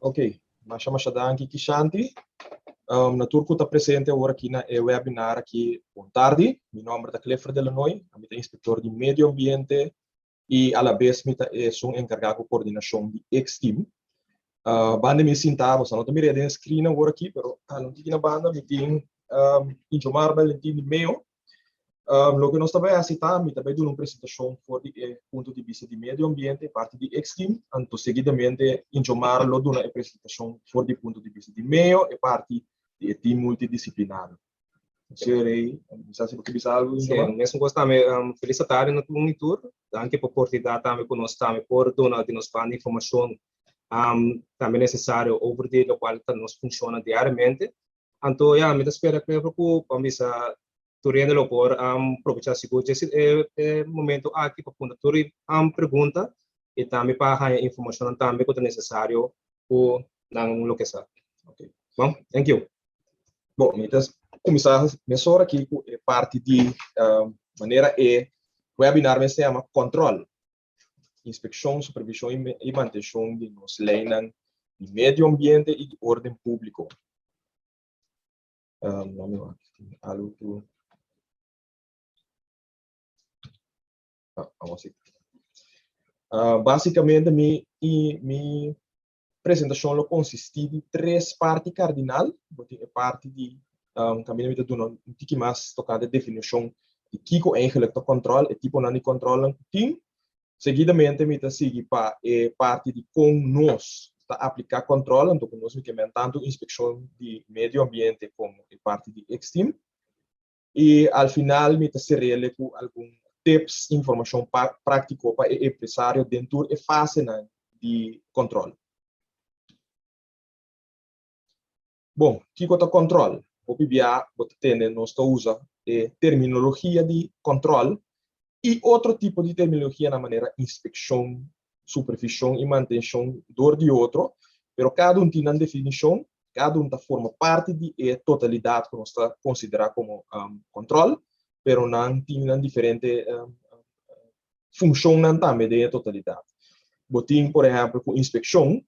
Ok, masha masha danki, Kishanti. Na tur ku ta presente awor aki na e webinar aki, bon tardi. Mi nòmber ta Clifford Delanoy, ami ta inspektor di medio ambiente i a la bes mi ta esun enkargá ku koordinashon di X-Team. Banda mi sintá, boso no ta mir'é den screen awor aki, pero hala un tiki na banda mi tin Injomar Valentin di Meo. Loke nos ta bai hasi ta, mi ta bai duna un presentashon for di e punto di bista di medio ambiente, e parti di X-Team, anto seguidamente Injomar lo duna e presentashon for di punto di bista di Meo, e parti di e team multidisiplinario. Señor Rey, mi sa si bo ke bisa algu, Injomar? Sí, mesun kos tambe, felis atardi na tur un i tur. Danki pa oportunidat tambe ku nos tambe por duna di nos banda informashon tambe nesesario over di lokual ta nos funshonnan diariamente. Anto ya, mi ta spera Clever ku pa bisa tur hende lo por probecha sigur dje e momento aki pa puntra tur pregunta i tambe pa haña informashonnan tambe ku ta nesesario ku nan lo ke sa. Ok. Bon, thank you. Bon, mi ta kuminsá mesora aki ku e parti di manera e webinar mester yama kòntròl. Inspekshon, supervishon i mantenshon di nos leinan di medio ambiente i di orden públiko. Algu ku Básikamente mi mi presentashon lo konsistí di tres parti kardinal. Bo tin e parti di kaminda mi ta duna un tiki mas tokante definishon di kiko eigenlik ta kòntròl, e tiponan di kòntròlnan ku tin. Seguidamente mi ta sigui pa e parti di kon nos ta apliká kòntròl, anto ku nos mi ke men tantu inspekshon di medio ambiente komo e parti di X-team. I al final mi ta ser'ele ku algun tips, informashon práktiko pa e empresario den tur e fasenan di kòntròl. Bon, kiko ta kòntròl? Hopi bia bo ta tende nos ta usa e terminologia di kòntròl i otro tipo di terminologianan manera inspekshon, supervishon i mantenshon dor di otro, pero kada un tin nan definishon, kada un ta forma parti di e totalidat ku nos ta konsiderá komo kòntròl, pero nan tin nan diferente funshonnan tambe den e totalidat. Bo tin, por ehèmpel, ku inspekshon,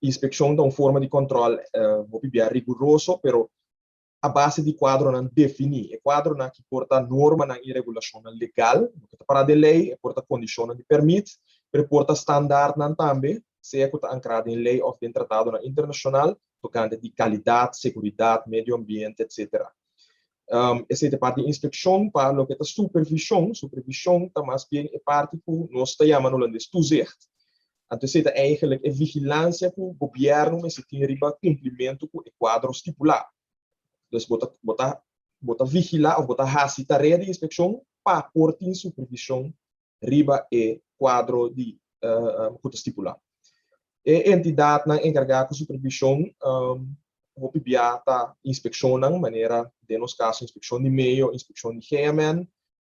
inspekshon ta un forma di kòntròl hopi bia riguroso, pero a base di kuadronan definí. E kuadronan aki por ta normanan i regulashonnan legal, loke ta pará den lei, e por ta kondishonnan di pèrmit, pero e por ta standaardnan tambe, sea ku ta ankrá den lei òf den tratadonan internashonal tokante di kalidat, seguridat, medio ambiente, etsetera. Esei ta e parti di inspekshon. Pa loke ta supervishon, supervishon ta mas bien e parti ku nos ta yama na hulandes toezicht. Anto esei ta eigenlijk e vigilansia ku gobièrnu mester tin riba kumplimentu ku e kuadro stipulá. Dus bo ta bo ta bo ta vigilá òf bo ta hasi tarea di inspekshon pa por tin supervishon riba e kuadro di ku ta stipulá. E entidatnan enkargá ku supervishon hopi bia ta inspekshonnan manera den nos kaso inspekshon di meio, inspekshon di GMN,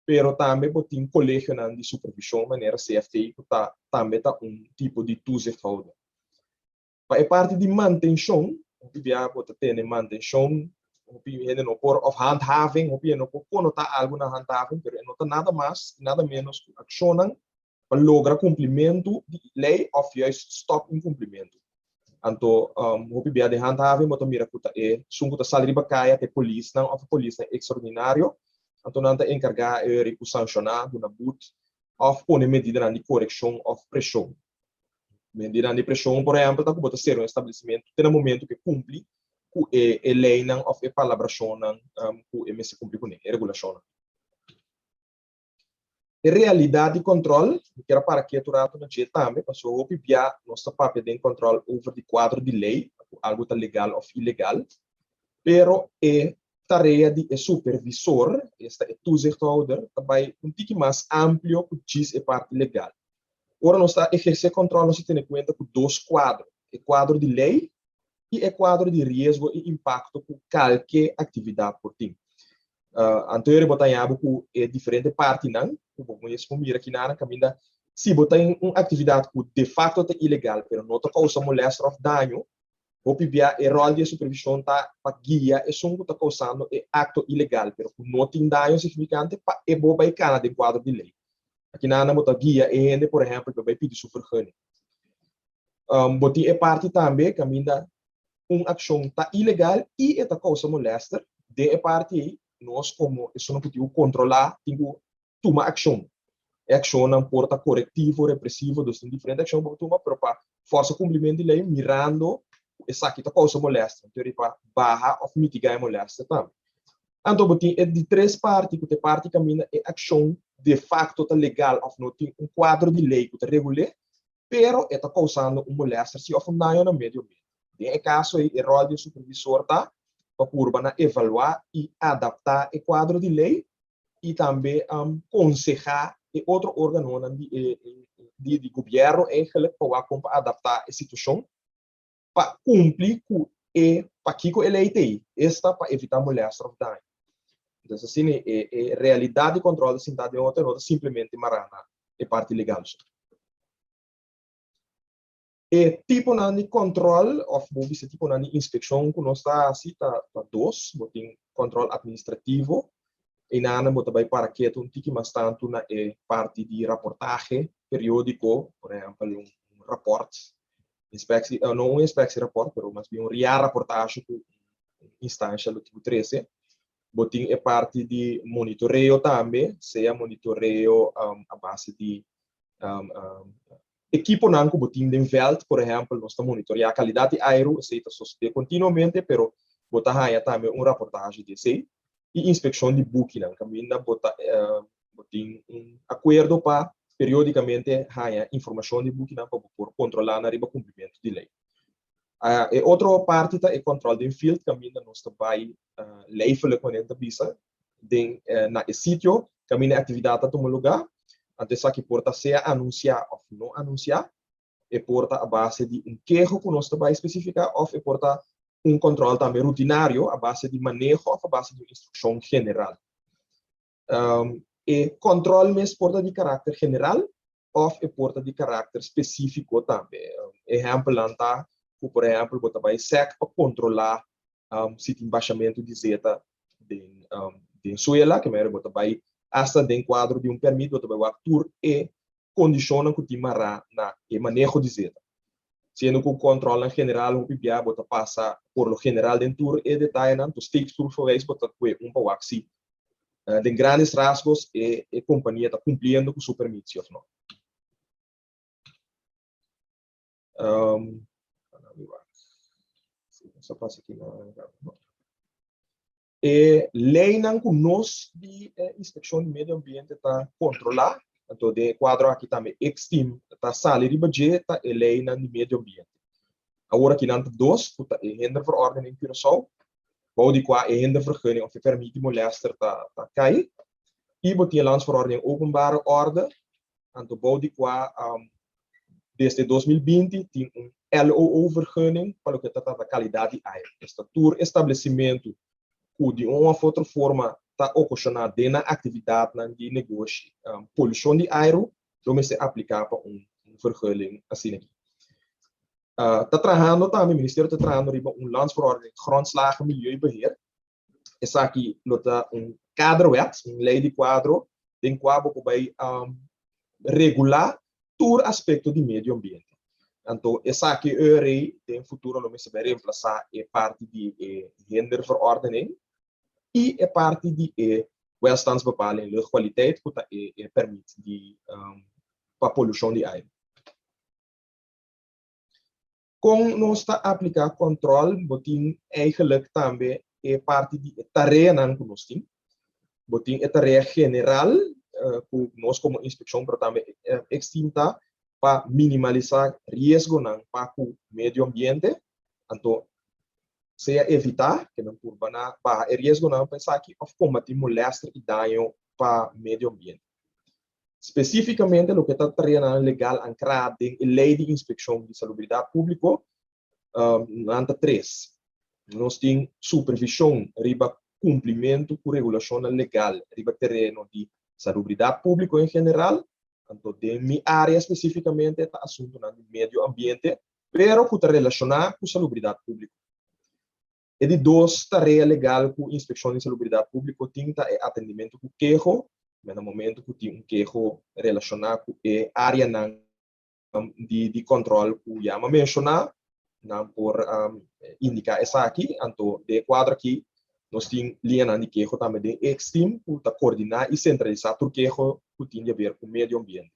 Pero tambe bo tin kolegionan di supervishon manera CFT ku ta tambe ta un tipo di toezichthouder. Pa e parti di mantenshon, hopi bia bo ta tene mantenshon, hopi hende no por, òf handhaving, hopi hende no por konotá algu na handhaving, pero e no ta nada mas i nada ménos ku akshonnan pa logra kumplimentu di lei òf juist stòp inkumplimentu. Anto hopi bia den handhaving bo ta mira ku ta e esun ku ta sali riba kaya ta e polisnan òf e polisnan ekstraordinario, anto nan ta enkargá e ori ku sanshoná, duna but òf pone medidanan di korekshon òf preshon. Medidanan di preshon por ehèmpel ta ku bo ta sera un establesimentu te na momentu ku e kumpli ku e leinan òf e palabrashonnan ku e mester kumpli kuné, e regulashonnan. E realidat di kòntròl, mi kier a para ketu ratu na dje tambe, pasobra hopi bia nos ta papia den kòntròl over di kuadro di lei, ku algu ta legal òf ilegal, pero e tarea di e supervisor, esta e toezichthouder, ta bai un tiki mas amplio ku djis e parti legal. Ora nos ta ehersé kòntròl nos ta tene kuenta ku dos kuadro, e kuadro di lei i e kuadro di riesgo i impakto ku kalke aktividat por tin. Anterior bo ta haña bo ku e diferente partinan ku bo mes por mira kinanan kaminda si bo ta den un aktividat ku de fakto ta ilegal pero no ta kousa molèster òf daño, hopi bia e ròl di e supervishon ta pa guia esun ku ta kousando e akto ilegal pero ku no tin daño signifikante pa e bo bai kana den kuadro di lei. Akinanan bo ta guia e hende por ehèmpel pa bai pidi su vergunning. Bo tin e parti tambe kaminda un akshon ta ilegal i e ta kousa molèster. Den e parti ei, nos komo esunnan ku tin ku kontrolá tin ku tuma akshon. E akshonnan por ta korektivo, represivo, dus tin diferente akshon ku bo por tuma, pero pa fòrsa kumplimentu di lei mirando ku esaki ta kousa molèster, anto pa baha òf mitigá e molèster tambe. Anto bo tin e di tres parti ku ta e parti kaminda e akshon de fakto ta legal òf no tin un kuadro di lei ku ta regul'é, pero e ta kousando un molèster si òf un daño na medio ambiente. Den e kaso ei e ròl di e supervisor ta pa purba na evaluá i adaptá e kuadro di lei i tambe konsehá e otro órganonan di e di gobièrnu eigenlijk pa wak kon pa adaptá e situashon pa kumpli ku e pakiko e lei ta ei, esta pa evitá molèster òf daño. Entonces asina e e realidat di kòntròl ta sintá den otro, no ta simplemente mará na e parti legal so. E tiponan di kòntròl òf bo bisa tiponan di inspekshon ku nos ta hasi ta dos. Bo tin kòntròl atministrativo, einan bo ta bai para ketu un tiki mas tantu na e parti di raportahe periódiko, por ehèmpel un rapòrt, inspeksie, no un inspeksierapport, pero mas bien un jaarrapportage ku un instansha lo tin ku trese. Bo tin e parti di monitoreo tambe, sea monitoreo a base di Ekiponan ku bo tin den vèlt, por ehèmpel, nos ta monitoreá kalidat di airu, esei ta sosodé kontinuamente, pero bo ta haña tambe un raportahe di esei, i inspekshon di bukinan, kaminda bo ta bo tin un akuerdo pa periódikamente haña informashon di bukinan pa bo por kontrolá nan riba kumplimentu di lei. E otro parti ta e kòntròl den field, kaminda nos ta bai lijfelijk, manera ta bisa, den na e sitio kaminda e aktividat ta tuma lugá. Anto esaki por ta sea anunsiá òf no anunsiá. E por ta a base di un keho ku nos ta bai spesifiká òf e por ta un kòntròl tambe rutinario a base di maneho òf a base di un instrukshon general. E kòntròl mes por ta di karakter general òf e por ta di karakter spesífiko tambe. Ehèmpelnan ta ku por ehèmpel bo ta bai sèk pa kontrolá si tin bashamentu di zeta den den suela, ke manera bo ta bai asta den kuadro di un pèrmit bo ta bai wak tur e kondishonnan ku tin mará na e maneho di zeta. Siendo ku kòntròlnan general hopi bia bo ta pasa por lo general den tur e detayenan, to steekproefgewijs bo ta kue un pa wak si den grandes rasgos e e kompania ta kumpliendo ku su pèrmit si òf no. E leinan ku nos di Inspekshon di Medio Ambiente ta kontrolá, anto den e kuadro aki tambe X-team ta sali riba dje, ta e leinan di medio ambiente. Awor aki nan ta dos, ku ta e Hinderverordening Curaçao, bou di kua e hindervergunning òf e pèrmit di molèster ta kai, i bo tin e Landsverordening Openbare Orde, anto bou di kua desde 2020 tin un LOO-vergunning pa loke ta trata kalidat di aire. Esta tur establesimentu ku di un òf otro forma ta okashoná den nan aktividatnan di negoshi polushon di airu lo mester apliká pa un vergunning asina aki. Ta trahando tambe, ministerio ta trahando riba un Landsverordening Grondslagen Milieubeheer. Esaki lo ta un kaderwet, un lei di kuadro den kua bo por bai regulá tur aspekto di medio ambiente. Anto esaki ora den futuro lo mester bai remplasá e parti di e hinderverordening i e parti di e welstandsbepaling luchtkwaliteit ku ta e pèrmit di pa polushon di aire. Kon nos ta apliká kòntròl? Bo tin eigenlijk tambe e parti di e tareanan ku nos tin. Bo tin e tarea general ku nos komo inspekshon pero tambe X-team ta pa minimalisá riesgonan pa ku medio ambiente. Anto sea evitá ke nan purba na baha e riesgonan pa esaki òf kombatí molèster i daño pa medio ambiente. Spesífikamente loke ta tareanan legal ankrá den e Lei di Inspekshon di Salubridat Públiko, nan ta tres. Nos tin supervishon riba kumplimentu ku regulashonnan legal riba tereno di salubridat públiko en general, anto den mi área spesífikamente ta asuntunan di medio ambiente, pero ku ta relashoná ku salubridat públiko. E di dos tarea legal ku Inspekshon di Salubridat Públiko tin ta e atendimentu ku keho, na momento ku tin un keho relashoná ku e áreanan. di kòntròl ku ya mi a menshoná, nan por indiká esaki. Anto den e kuadro aki nos tin liñanan di keho tambe den e X-team ku ta koordiná i sentralisá tur keho ku tin di aber ku medio ambiente.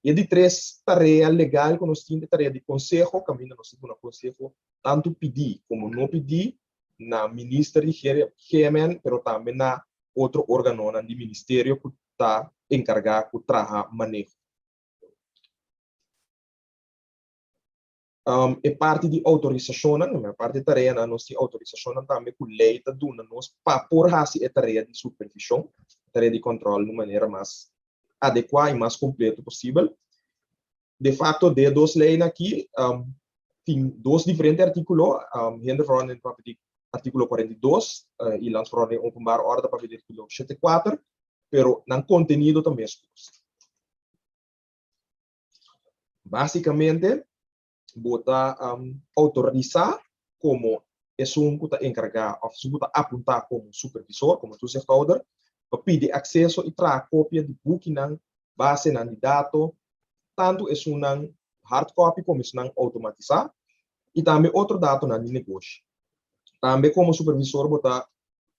E di tres tarea legal ku nos tin ta e tarea di konseho, kaminda nos ta duna konseho tantu pidí komo no pidí na minister di GMN pero tambe na otro órganonan di ministerio ku ta enkargá ku traha maneho. E parti di outorisashonnan, e parti di tareanan, nos tin outorisashonnan tambe ku lei ta duna nos pa por hasi e tarea di supervishon, e tarea di kòntròl di un manera mas adekuá i mas kompleto posibel. De fakto, den e dos leinan aki tin dos diferente artíkulo, Hinderverordening ta papia di artíkulo 42 i Landsverordening Openbare Orde ta papia di artíkulo 74, pero nan kontenido ta meskos. Básikamente, bo ta outorisá komo esun ku ta enkargá òf esun ku ta apuntá komo supervisor, komo toezichthouder, pa pidi akseso i traha kopia di bukinan, basenan di dato, tantu esunnan hard copy komo esunnan outomatisá, i tambe otro datonan di negoshi. Tambe komo supervisor bo ta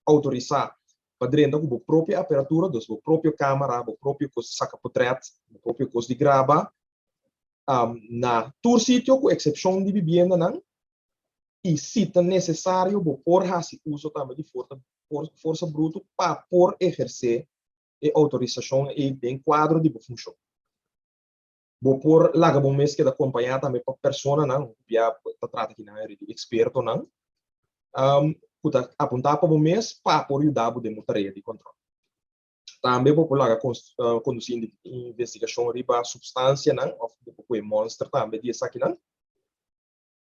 outorisá pa drenta ku bo propio aparatura, dus bo propio kamera, bo propio kos di saka potrèt, bo propio kos di graba, na tur sitio ku eksepshon di bibiendanan, i si ta nesesario bo por hasi uso tambe di forsa brutu pa por ehersé e outorisashon ei den kuadro di bo funshon. Bo por laga bo mes keda kompañá tambe pa personanan, hopi bia ta trata kinan di ekspertonan, ku ta apuntá pa bo mes pa por yuda bo den bo tarea di kòntròl. Tambe bo por laga kondusí investigashon riba supstansianan òf bo por kohe mònster tambe di esakinan.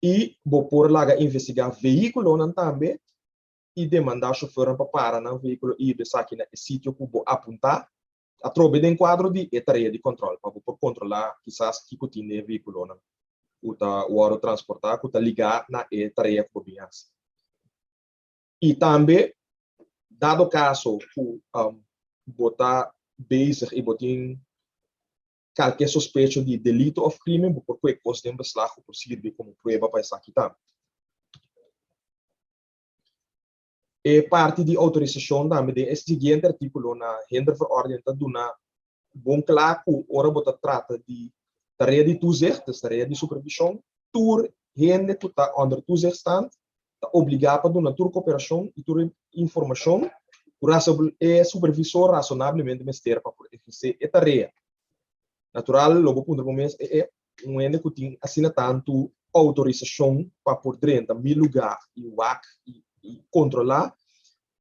I bo por laga investigá vehíkulonan tambe i demandá shofèrnan pa para nan vehíkulo i hiba esaki na e sitio ku bo apuntá Atrobe den kuadro di e tarea di kòntròl pa bo por kontrolá kisas kiko tin den e vehíkulonan ku ta wòrdu transportá ku ta ligá na e tarea ku bo bin hasi. I tambe dado kaso ku bo ta bezig i bo tin kalke sospecho di delito òf krímen bo por kue kos den beslag ku por sirbi komo prueba pa esaki tambe. E parti di outorisashon tambe den e siguiente artíkulo na Hinderverordening ta duna bon kla ku ora bo ta trata di tarea di toezicht, dus tarea di supervishon, tur hende ku ta onder toezichtstand ta obligá pa duna tur koperashon i tur informashon ku e supervisor rasonablemente mester pa por ehersé e tarea. Natural lo bo puntra bo mes, e e un hende ku tin asina tantu outorisashon pa por drenta mi lugá i wak i kontrolá,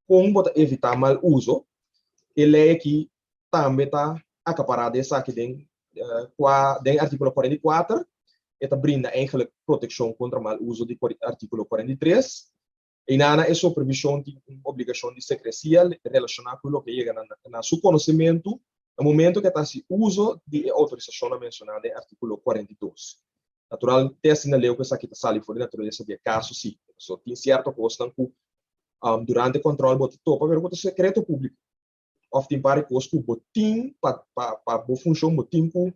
kon bo ta evitá mal uso? E lei aki tambe ta akapará di esaki den kua den artíkulo 44 e ta brinda eigentlik protekshon kontra mal uso di artíkulo 43. Einana e supervishon tin un obligashon di sekresia relashoná ku loke yega na su konosementu na momentu ku e ta hasi uso di e outorisashonnan menshoná den artíkulo 42. Natural, te asina leu ku esaki ta sali for di naturalesa di e kaso si. Pasobra tin sierto kosnan ku durante kòntròl bo ta topa pero ku ta sekreto públiko. Òf tin par di kos ku bo tin pa pa bo funshon bo tin ku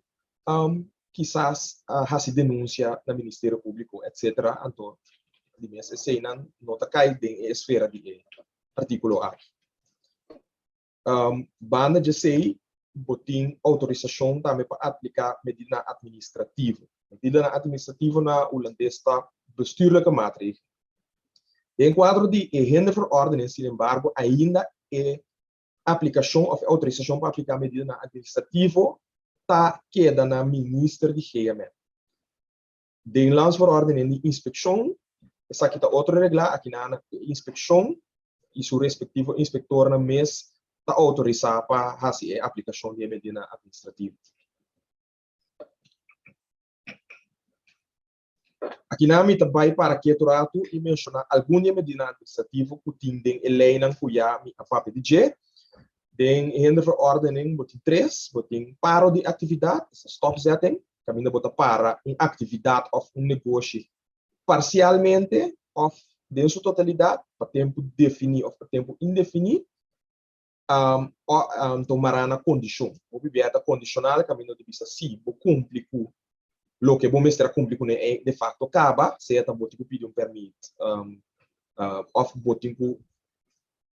kisas hasi denunsia na Ministerio Públiko etcetera anto di mes eseinan no ta kai den e esfera di e artíkulo aki. Banda di esei bo tin outorisashon tambe pa apliká medidanan atministrativo. Medidanan atministrativo na hulandes ta bestuurlijke maatregelen. Den kuadro di e hinderverordening sinembargo ainda e aplikashon òf e outorisashon pa apliká medidanan atministrativo ta keda na Minister di GMN. Den Landsverordening di Inspekshon, esaki ta otro reglá, akinan e inspekshon i su respektivo inspektornan mes ta outorisá pa hasi e aplikashon di e medidanan atministrativo. Akinan mi ta bai para ketu ratu i menshoná algun di e medidanan administrativo ku tin den e leinan ku ya mi a papia di dje. Den e hinderverordening bo tin tres, bo tin paro di aktividat, esta stopzetting, kaminda bo ta para un aktividat òf un negoshi parsialmente òf den su totalidat pa tempu definí òf pa tempu indefiní, anto mará na kondishon. Hopi bia ta kondishonal kaminda bo ta bisa si bo kumpli ku. Loke bo mester a kumpli kuné e de facto kaba, sea ta bo tin ku pidi un pèrmit òf bo tin ku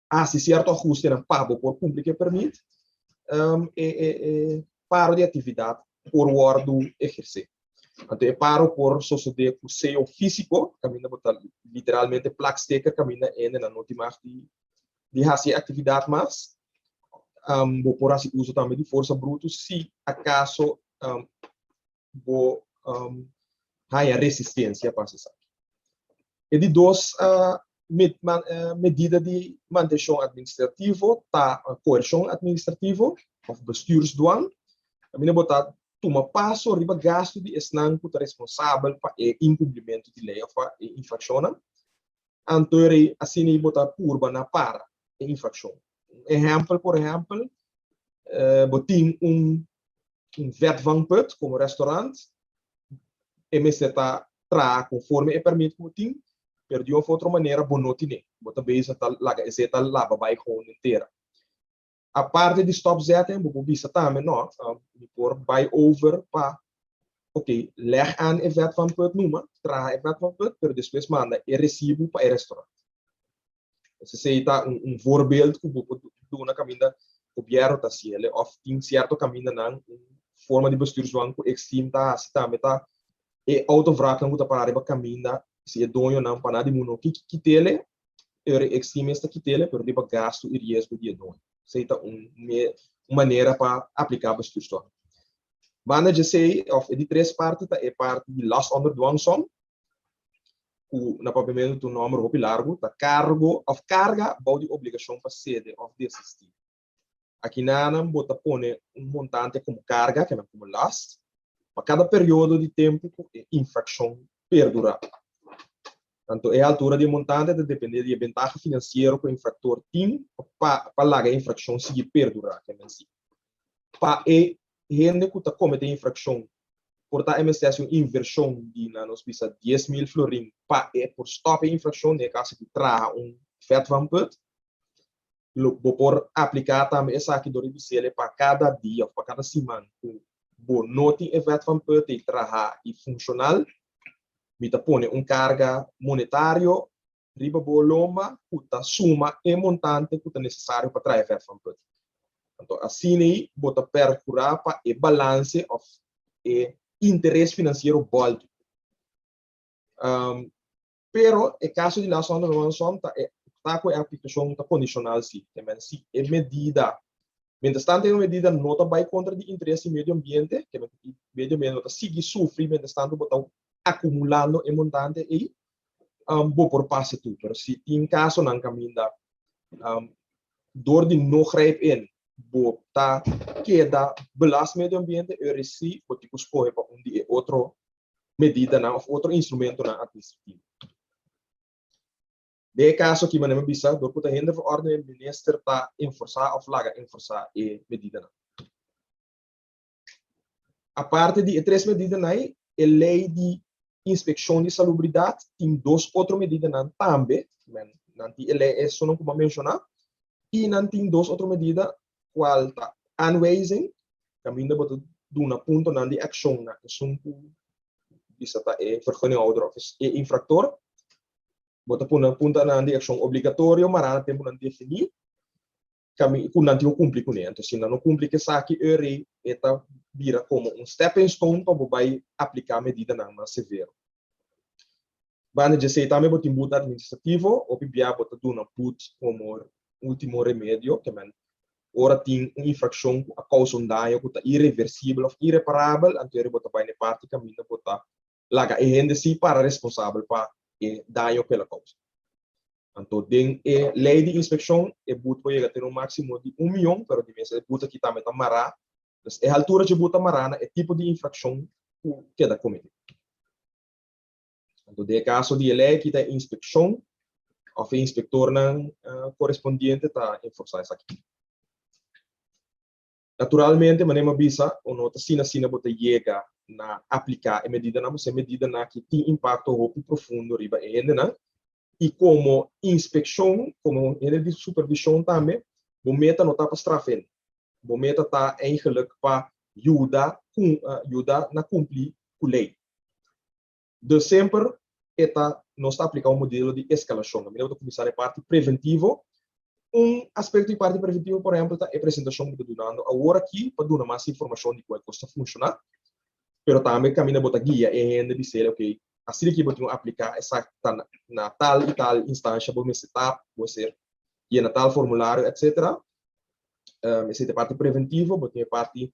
hasi sierto ahustenan pa bo por kumpli ku e pèrmit, e paro di aktividat por wòrdu ehersé. Anto e paro por sosodé ku seyo físiko, kaminda bo ta literalmente plak steker kaminda hendenan no tin mag di hasi e aktividat mas. Bo por hasi uso tambe di forsa brutu si akaso bo haña resistensia pa hasi esaki. E di dos medida di mantenshon administrativo ta koershon administrativo òf bestuursdwang. Kaminda bo ta tuma paso riba gastu di esnan ku ta responsabel pa e inkumplimentu di lei òf pa e infrakshonnan. Anto rei asina bo ta purba na para e infrakshon. Un ehèmpel, por ehèmpel, bo tin un vetvangput komo restaurant, e mester ta traha konforme e pèrmit ku bo tin, pero di un òf otro manera bo no tin'é. Bo ta bezig ta laga esei ta laba bai gewoon den tera. Aparte di stopzetting, bo por bisa tambe, no, mi por bai over pa, ok, leg aan e vetvangput numa, traha e vetvangput, pero despues manda e resibu pa e restaurant. Esei ta un voorbeeld ku bo por duna kaminda gobièrnu ta hasiel òf tin sierto kamindanan un forma di bestuursdwang ku Exim ta hasi tambe ta e autovraknan ku ta para riba kaminda si e doñonan pa nan di mundo ki kitele ora Exim mes ta kitele pero riba gastu i riesgo di e doño. Esei ta un manera pa apliká bestuursdwang. Banda djesei òf e di tres parti ta e parti di last onder dwangsom ku na papiamentu ta un nòmber hopi largu, ta kargo òf karga bou di obligashon pa sede òf desistí. Akinanan bo ta pone un montante komo karga, ke nan komo last, pa kada periodo di tempu ku e infrakshon perdurá. Tantu e altura di e montante ta dependé di e bentaha finansiero ku e infraktor tin pa pa laga e infrakshon sigui perdurá, ke men si pa e hende ku ta kometé infrakshon por ta e mester hasi un invershon di na nos bisa 10,000 florin pa e por stòp e infrakshon, den e kaso di traha un vetvanput. Lo bo por apliká tambe esaki dor di bis'el pa kada dia òf pa kada siman ku bo no tin e vetvanput ei traha i funshonal, mi ta pone un karga monetario riba bo lomba ku ta suma e montante ku ta nesesario pa traha e vetvanput. Anto asina ei bo ta perkurá pa e balanse òf e interes finansiero bòltu. Pero e kaso di last onder one som ta e ta ku e aplikashon ta kondishonal si. Te men si e medida, mientras tanto e medida no ta bai kontra di interes di medio ambiente, ke men medio ambiente no ta sigui sufri mientras tanto bo ta akumulando e montante ei, bo por pasa tur. Pero si tin kasonan kaminda dor di no grijp in bo ta keda belast medio ambiente, ora si bo tin ku skohe pa un di e otro medidanan òf otro instrumentonan administrativo. Den e kaso aki manera mi a bisa, dor ku ta hende verordening minister ta enforsá òf laga enforsá e medidanan. Aparte di e tres medidanan ei, e lei di inspekshon di salubridat tin dos otro medidanan tambe, nan tin e lei esunnan ku bo a menshoná, i nan tin dos otro medida kual ta aanwijzing, kaminda bo ta duna puntonan di akshon na esun ku bisa ta e vergunninghouder òf e infraktor. Bo ta pone puntonan di akshon obligatorio mará na tempunan definí ku nan tin ku kumpli kuné. Anto si nan no kumpli ku esaki eur e ta bira komo un stepping stone pa bo bai apliká medidanan mas severo. Banda di esei tambe bo tin but administrativo, hopi bia bo ta duna but komo ultimo remedio, ke men ora tin un infrakshon ku a kousa un daño ku ta ireversibel òf ireparabel, anto eri bo ta bai na e parti kaminda bo ta laga e hende si para responsabel pa e daño ku el a kousa. Anto den e lei di inspekshon e but por yega te un máksimo di un mion, pero di mes e but aki tambe ta mará. Dus e haltura dje but ta mará na e tipo di infrakshon ku keda kometí. Anto den e kaso di e lei aki ta e inspekshon òf e inspektornan korespondiente ta enforsá esaki. Naturalmente, manera mi a bisa, o no ta asina asina bo ta yega na apliká e medidanan, pasobra e medidanan aki tin impakto hopi profundo riba e hendenan. I komo inspekshon, komo hende di supervishon tambe, bo meta no ta pa straf hende. Bo meta ta eigenlijk pa yuda yuda na kumpli ku lei. Dus semper e ta nos ta apliká un modelo di eskalashon. Kaminda bo ta kuminsá e parti preventivo. Un aspekto di parti preventivo, por ehèmpel, ta e presentashon ku bo ta dunando awor aki pa duna mas informashon di kon e kos ta funshoná. Pero tambe kaminda bo ta guia e hende bis'el, oke, asina ki bo tin ku apliká esaki ta na tal i tal instansha bo mester ta, bo mester yena tal formulario, etcetera. Esei ta e parti preventivo. Bo tin e parti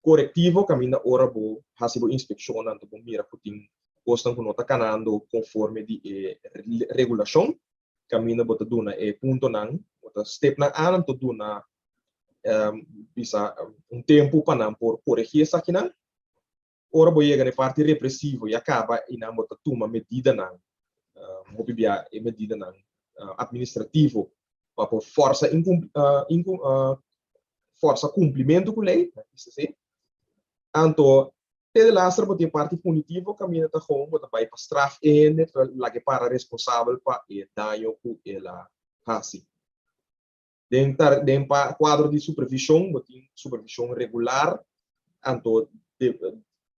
korektivo kaminda ora bo hasi bo inspekshonnan ta bo mira ku tin kosnan ku no ta kanando konforme di e regulashon, kaminda bo ta duna e puntonan, bo ta step nan aan anto duna bisa un tempu pa nan por koregí esakinan. Ora bo yega na e parti represivo ya kaba i nan bo ta tuma medidanan, hopi bia e medidanan administrativo pa por forsa forsa kumplimentu ku lei, anto te de laster bo tin e parti punitivo kaminda ta gewoon bo ta bai pa straf e hende pa laga e para responsabel pa e daño ku el a hasi. Den den kuadro di supervishon bo tin supervishon regular, anto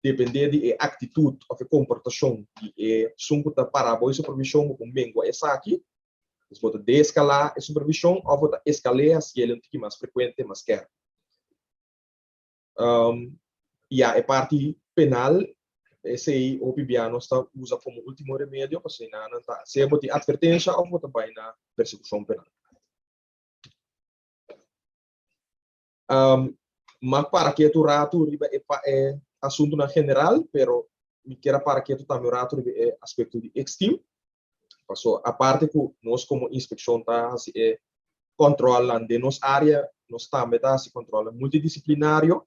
depende di e aktitut òf e komportashon di e esun ku ta para bo e supervishon bo por mengua esaki. Pues bo ta deeskalá e supervishon òf bo ta eskal'é hasiel un tiki mas frekuente, mas skerp. Ya e parti penal, esei hopi bia nos ta usa komo último remedio, pasobra nan ta sea bo tin atvertensha òf bo ta bai na persekushon penal. M'a para ketu un ratu riba e e asuntunan general, pero mi kier a para ketu tambe un ratu riba e aspekto di X-team. Paso aparte ku nos komo inspekshon ta hasi e kòntròlnan den nos área, nos tambe ta hasi kòntròlnan multidisiplinario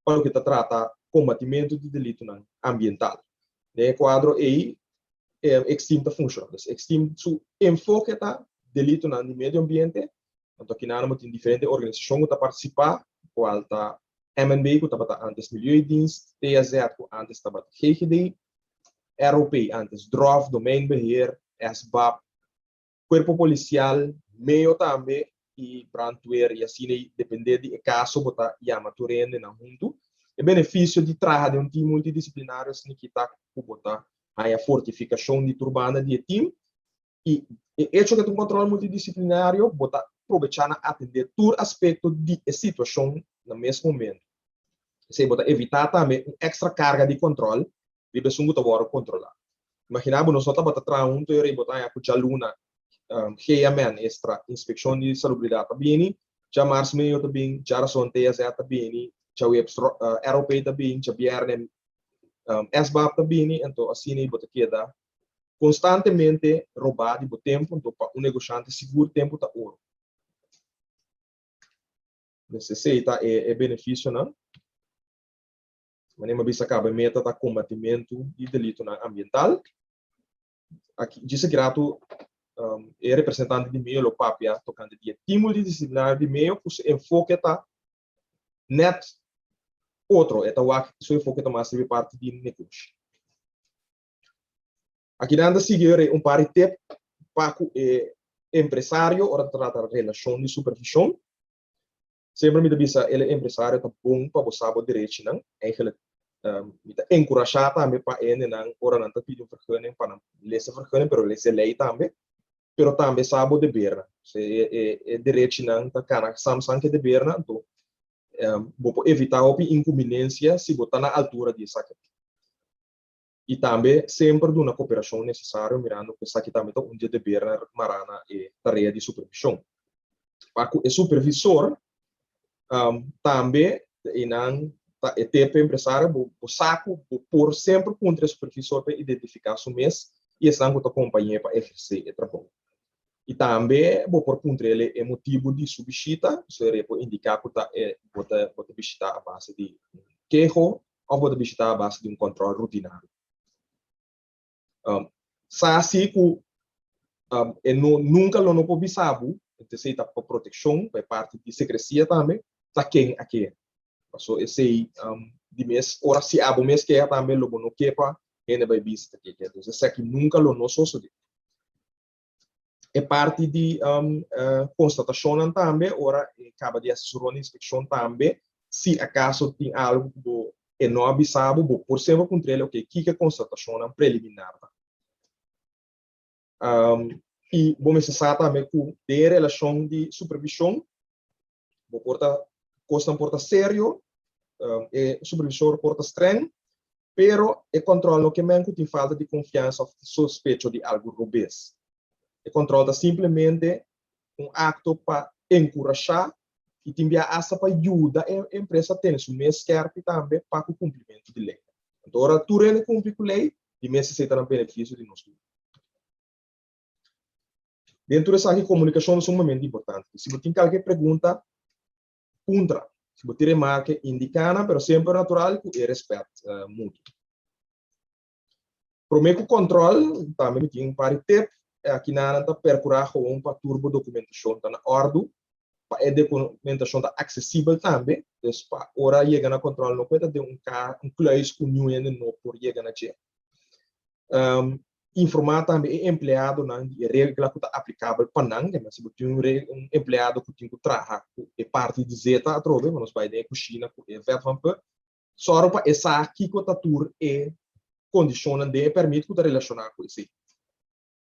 pa loke ta trata kombatimentu di delitonan ambiental. Den e kuadro ei X-team ta funshoná. Dus X-team su enfoke ta delitonan di medio ambiente. Anto akinan bo tin diferente organisashon ku ta partisipá, kual ta MNB ku tabata antes Milieudienst, TSZ ku antes tabata GGD, ROP antes DROV, Domeinbeheer, SBAP, Kuerpo Polisial, meo tambe i brandweer i asina i dependé di e kaso bo ta yama tur hendenan huntu. E benefisio di traha den un tim multidisiplinario asina ki ta ku bo ta haña fortifikashon di tur banda di e tim i e echo ku ta un kòntròl multidisiplinario bo ta probechá na atendé tur aspekto di e situashon na mes momentu. Esei bo ta evitá tambe un èkstra karga di kòntròl riba esun ku ta wòrdu kontrolá. Imaginá bo nos no tabata traha huntu e ora ei bo ta haña ku djaluna GMN, esta Inspekshon di Salubridat ta bini, djamars meo ta bin, djarason TSZ ta bini, djaweps ROP ta bin, djabièrnè SBAB ta bini, anto asina ei bo ta keda konstantemente robá di bo tempu, anto pa un negoshante sigur tempu ta oro. Pues esei ta e benefisionan. Manera mi a bisa kaba e meta ta kombatimentu di delitonan ambiental. Aki djis aki ratu e representante di meo lo papia tokante di e tim multidisiplinario di meo ku su enfoke ta nèt otro, e ta wak su enfoke ta mas riba e parti di negoshi. Akinan ta sigui ora un par di tep pa ku e empresario ora ta trata relashon di supervishon. Semper mi ta bisa el empresario ta bon pa bo sa bo derechinan. Eigenlijk mi ta enkurashá tambe pa e hendenan ora nan ta pidi un vergunning pa nan lesa e vergunning pero lesa e lei tambe. Pero tambe sa bo debernan. E e derechinan ta kana sam sam ku e debernan anto bo por evitá hopi inkumbinensia si bo ta na altura di esaki. I tambe semper duna koperashon nesesario mirando ku esaki tambe ta un di e debernan mará na e tarea di supervishon. Pa ku e supervisor tambe einan ta e tep empresario bo bo sa ku bo por semper puntra e supervisor pa identifiká su mes i esnan ku ta kompañ'é pa ehersé e trabou. I tambe bo por puntra el e motibu di su bishita, pasobra e por indiká ku ta e bo ta bo ta bishitá a base di un keho òf bo ta bishitá a base di un kòntròl rutinario. Sa si ku e no nunka lo no por bisa bo, esei ta pa protekshon, pa e parti di sekresia tambe, ta ken a ke. Paso esei di mes ora si abo mes keha tambe lo bo no ke pa hende bai bisa ta ke ke. Entonces esaki nunka lo no sosodé. E parti di konstatashonnan tambe, ora e kaba di hasi su ronda di inspekshon tambe, si akaso tin algu ku bo e no a bisa bo, bo por semper puntr'el, ok, kiko e konstatashonnan preliminar ta? I bo mester sa tambe ku den e relashon di supervishon bo por ta kosnan por ta serio, e supervisor por ta streng, pero e kòntròl no ke men ku tin falta di konfiansa òf sospecho di algu robes. E kòntròl ta simplemente un akto pa enkurashá i tin bia asta pa yuda e empresa tene su mes skèrpi tambe pa ku kumplimentu di lei. Anto ora tur hende kumpli ku lei, di mes esei ta na benefisio di nos tur. Den tur esaki komunikashon ta sumamente importante. Si bo tin kalke pregunta, puntra. Si bo tin remarke, indiká nan, pero semper natural ku e rèspèt mutuo. Promé ku kòntròl, tambe mi tin un par di tep. Akinan nan ta perkurá gewoon pa tur bo dokumentashon ta na òrdu, pa e dokumentashon ta aksesibel tambe. Dus pa ora yega na kòntròl no ku e ta den un ka un kluis ku niun hende no por yega na dje. Informá tambe e empleadonan di e regla ku ta aplikabel pa nan. Si bo tin un empleado ku tin ku traha ku e parti di zeta atrobe, ku nos bai den e kushina ku e vet van put, Sòru pa e sa kiko ta tur e kondishonnan den e pèrmit ku ta relashoná ku esei.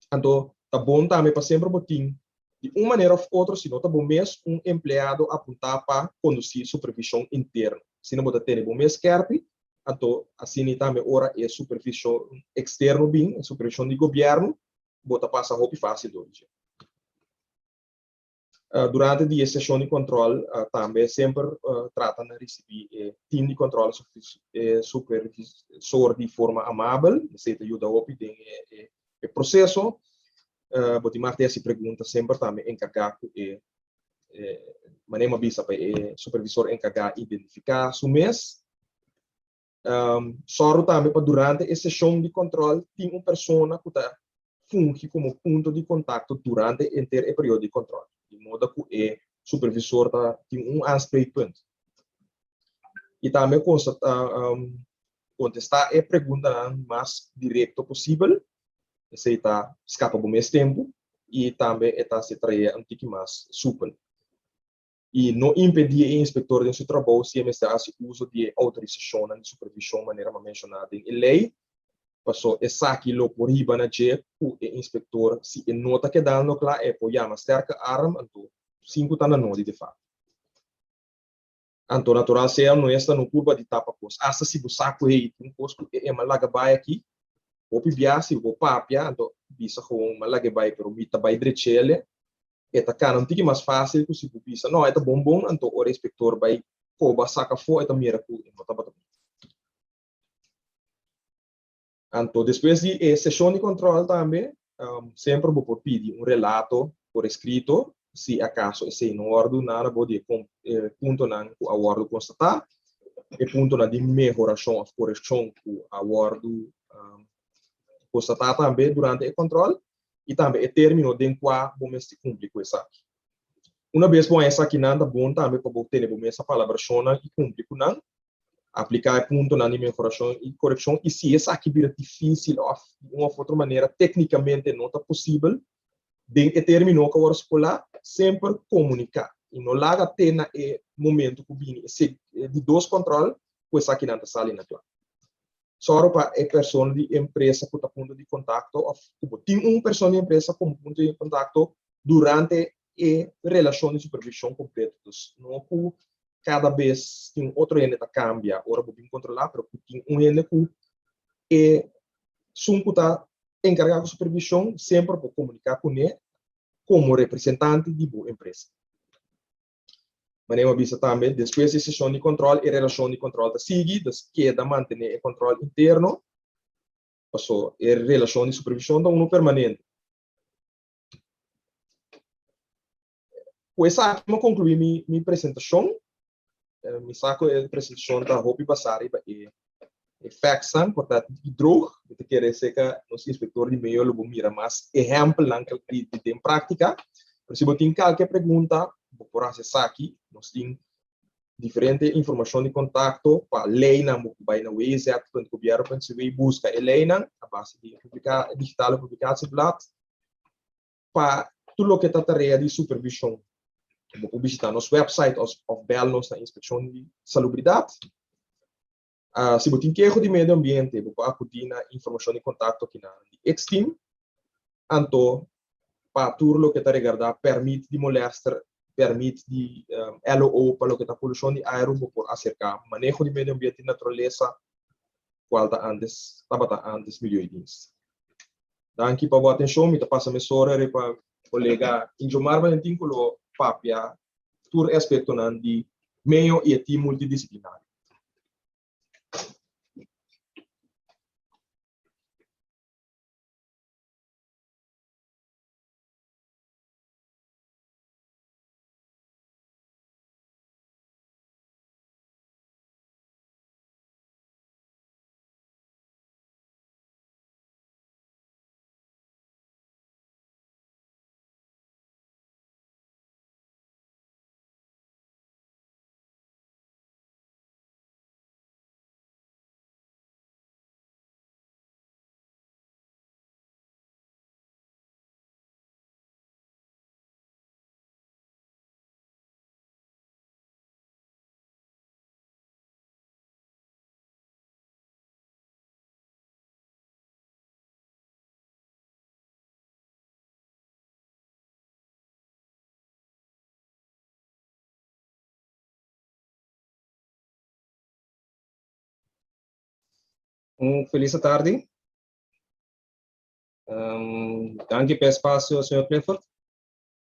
Anto, ta bon tambe pa semper bo tin, di un manera òf otro, si no ta bo mes, un empleado apuntá pa kondusí supervishon interno. Asina bo ta tene bo mes skèrpi, anto asina tambe ora e supervishon eksterno bin, e supervishon di gobièrnu, bo ta pasa hopi fásil dor di dje. Durante di e seshon di kòntròl tambe semper trata na risibí e tim di kòntròl e supervisor di forma amabel. Esei ta yuda hopi den e proseso. Bo tin mag di hasi pregunta semper tambe enkargá ku e manera mi a bisa pa e supervisor enkargá identifiká su mes. Sòru tambe pa durante e seshon di kòntròl tin un persona ku ta fungi komo punto di kontakto durante henter e periodo di kòntròl, di moda ku e supervisor ta tin un aanspreekpunt. I tambe kontestá e preguntanan mas direkto posibel, esei ta skapa bo mes tempu i tambe e ta hasi e tarea un tiki mas supel. I no impedí e inspektor den su trabou si e mester hasi uso di e outorisashonnan di supervishon manera m'a menshoná den e lei, paso esaki lo por hiba na dje ku e inspektor si e no ta kedando kla e por yama sterke arm anto sin ku ta na nodi defakto. Anto natural sea no esta no purba di tapa kos asta si bo sa ku hey tin un kos ku e m'a laga bai aki hopi bia si bo papia anto bisa gewoon m'a lag'e bai pero mi ta bai drech'ele E ta kana un tiki mas fásil ku si bo bisa, No, e ta bon bon, anto ora e inspektor bai koba saka afó e ta mira ku e no tabata bon. Anto despues di e seshon di kòntròl tambe, semper bo por pidi un relato por eskrito si akaso esei no wòrdu duna na bo di e puntonan ku a wòrdu konstatá, e puntonan di mehorashon òf korekshon ku a wòrdu konstatá tambe durante e kòntròl. i tambe e término den kua bo mester kumpli ku esaki. Una bes bo haña esakinan, ta bon tambe pa bo tene bo mes palabrashonnan i kumpli ku nan. Apliká e puntonan di mehorashon i korekshon, i si esaki bira difísil òf di un òf otro manera téknikamente no ta posibel den e término ku a wòrdu stipulá, semper komuniká i no laga te na e momentu ku bini e di dos kòntròl ku esakinan ta sali na kla. Sòru pa e persona di empresa ku ta punto di kontakto òf ku bo tin un persona di empresa komo punto di kontakto durante e relashon di supervishon kompleto. Dus no ku kada bes tin un otro hende ta kambia ora bo bin kontrolá, pero ku tin un hende ku e esun ku ta enkargá ku supervishon semper por komuniká kuné komo representante di bo empresa. Manera mi a bisa tambe, despues di e seshon di kòntròl, e relashon di kòntròl ta sigui, dus keda mantené e kòntròl interno, paso e relashon di supervishon ta unu permanente. Ku esaki mi a konkluí mi mi presentashon. Mi sa ku e presentashon ta hopi basá riba e e factsnan, por ta tiki droog. Mi ta kere seka nos inspektor di medio lo bo mira mas ehèmpelnan di den práktika. Pero si bo tin kalke pregunta, bo por hasi esaki. Nos tin diferente informashon di kontakto pa leinan. Bo por bai na wz.gobierno.cw buska e leinan a base di e digitale publicatieblad. Pa tur loke ta tarea di supervishon, bo por bishita nos website òf bèl nos na Inspekshon di Salubridat. Si bo tin keho di medio ambiente, bo por akudí na informashon di kontakto akinan di X-Team. Anto, pa tur loke ta regardá pèrmit di molèster, pèrmit di LOO pa loke ta polushon di airu, bo por aserká Maneho di Medio Ambiente i Naturalesa, kual ta antes tabata antes Milieudienst. Danki pa bo atenshon. Mi ta pasa mesora riba kolega Injomar Valentin ku lo papia tur e aspektonan di medio i e tim multidisiplinario. Un felis atardi. Danki pa e espasio, señor Clifford.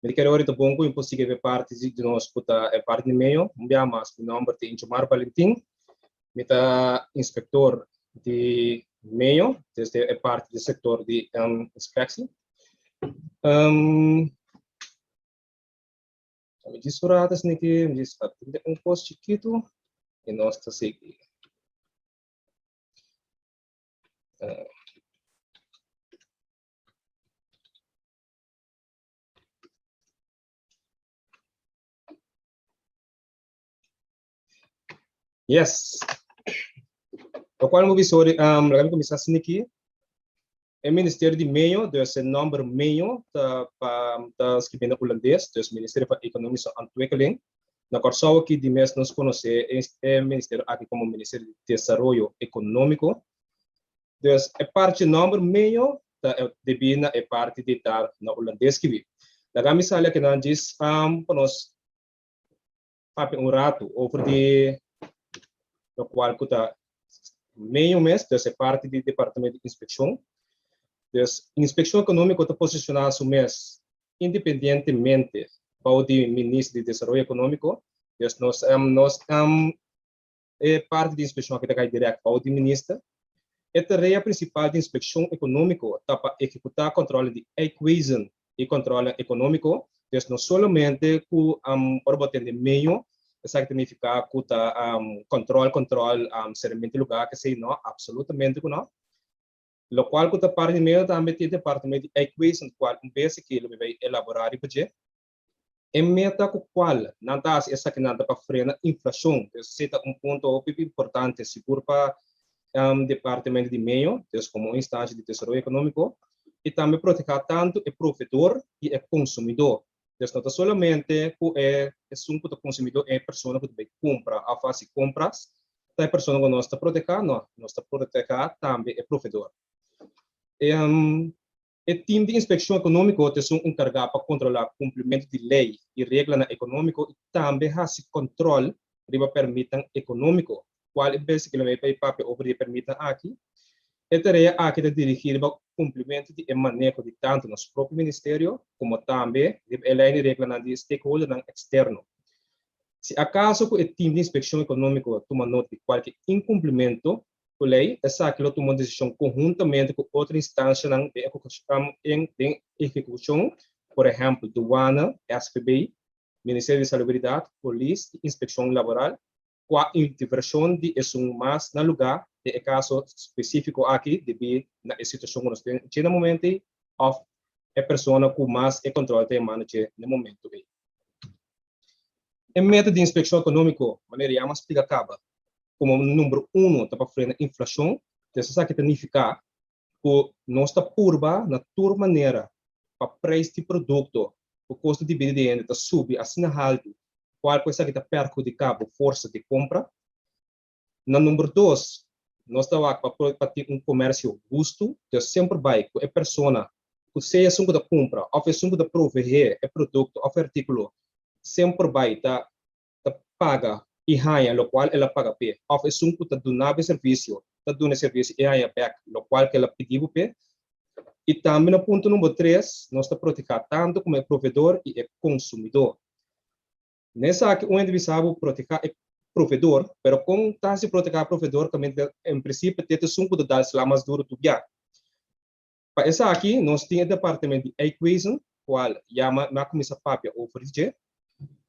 Mi ta kere ora ta bon ku mi por sigui e parti di nos ku ta e parti di medio. Un bia mas, mi nòmber ta Inchomar Valentin. Mi ta inspektor di medio, desde e parti di sektor di inspeksie. Mi djis un rato esaki, mi djis atende un kos chikitu i nos ta sigui. Yes. Locual mi bisa ori, laga mi cuminsa asina aki. E Ministerio di Medio, dus e nomber Medio ta pa ta scribi na Hulandes, dus Ministerio van Economische Ontwikkeling. Na Corsou aki di mes nos conoce e ministerio aki como Ministerio di Desaroyo Economico. Dus e parche nomber Medio ta debi na e parti di ta na Hulandes scribi. Laga mi sali akinan djis pa nos papia un ratu over di lokual ku ta medio mes, dus e parti di departamento di inspekshon. Dus inspekshon ekonómiko ta posishoná su mes independientemente bou di Minister di Desaroyo Ekonómiko. Dus nos nos e parti di inspekshon aki ta kai dirèkt bou di minister. E tarea prinsipal di inspekshon ekonómiko ta pa ehekutá kòntròle di eikwezen i kòntròle ekonómiko. Dus no solamente ku ora bo tende medio, esaki ta nifiká ku ta kòntròl kòntròl seramente lugá kesei, no, apsolutamente ku no. Lokual ku ta parti di medio tambe tin e departamento di eikwezen kual un bes aki lo mi bai elaborá riba dje. E meta ku kual nan ta hasi esakinan ta pa frena inflashon. Esei ta un punto hopi importante sigur pa Departamento di Medio, dus komo un instansha di desaroyo ekonómiko, i tambe protehá tantu e provedor i e konsumidó. Dus no ta solamente ku e esun ku ta konsumidó e persona ku ta bai kumpra òf hasi kompras ta e persona ku nos ta protehá, no, nos ta protehá tambe e provedor. E tim di inspekshon ekonómiko ta esun enkargá pa kontrolá kumplimentu di lei i reglanan ekonómiko i tambe hasi kòntròl riba pèrmitnan ekonómiko, kual e bes ku lo mei papia over di e pèrmitnan aki. E tarea aki ta dirigí riba kumplimentu di e maneho di tantu nos propio ministerio komo tambe riba e lei i reglanan di stakeholdernan eksterno. Si akaso ku e tim di inspekshon ekonómiko tuma nota di kualke inkumplimentu, Ku lei, esaki lo tuma un desishon konhuntamente ku otro instanshanan den ehekushon, por ehèmpel Duana, SVB, Ministerio di Salubridat, Polis i Inspekshon Laboral, kua intervenshon di esun mas na lugá den e kaso spesífiko aki debí na e situashon ku nos den dje na momento ei òf e persona ku mas e kòntròl ta yamando dje na e momento ei. E meta di Inspekshon Ekonómiko, manera ya mi a splika kaba, komo number uno ta pa frena inflashon, entonces esaki ta nifiká ku nos ta purba na tur manera pa preis di produkto ku kosto di bida di hende ta subi asina haltu kual ku esaki ta perhudiká bo forsa di kompra. Na number 2, nos ta wak pa tin un komersio hustu, dus semper bai ku e persona ku sea esun ku ta kumpra òf esun ku ta proveé e produkto òf artíkulo semper bai ta paga i haña lokual el a paga p'e òf esun ku ta duna bo e servisio ta duna e servisio i haña bèk lokual ku el a pidi bo p'e. I tambe na punto number 3, nos ta protehá tantu komo e proveedor i e konsumidó. Na esaki un hende bisa bo protehá e proveedor, pero kon ta hasi protehá e proveedor kaminda en prinsipio te ta esun ku ta dal sla mas duru tur bia? Pa esaki nos tin e departement di Eikwezen, kual ya mi a kuminsá papia over di dje.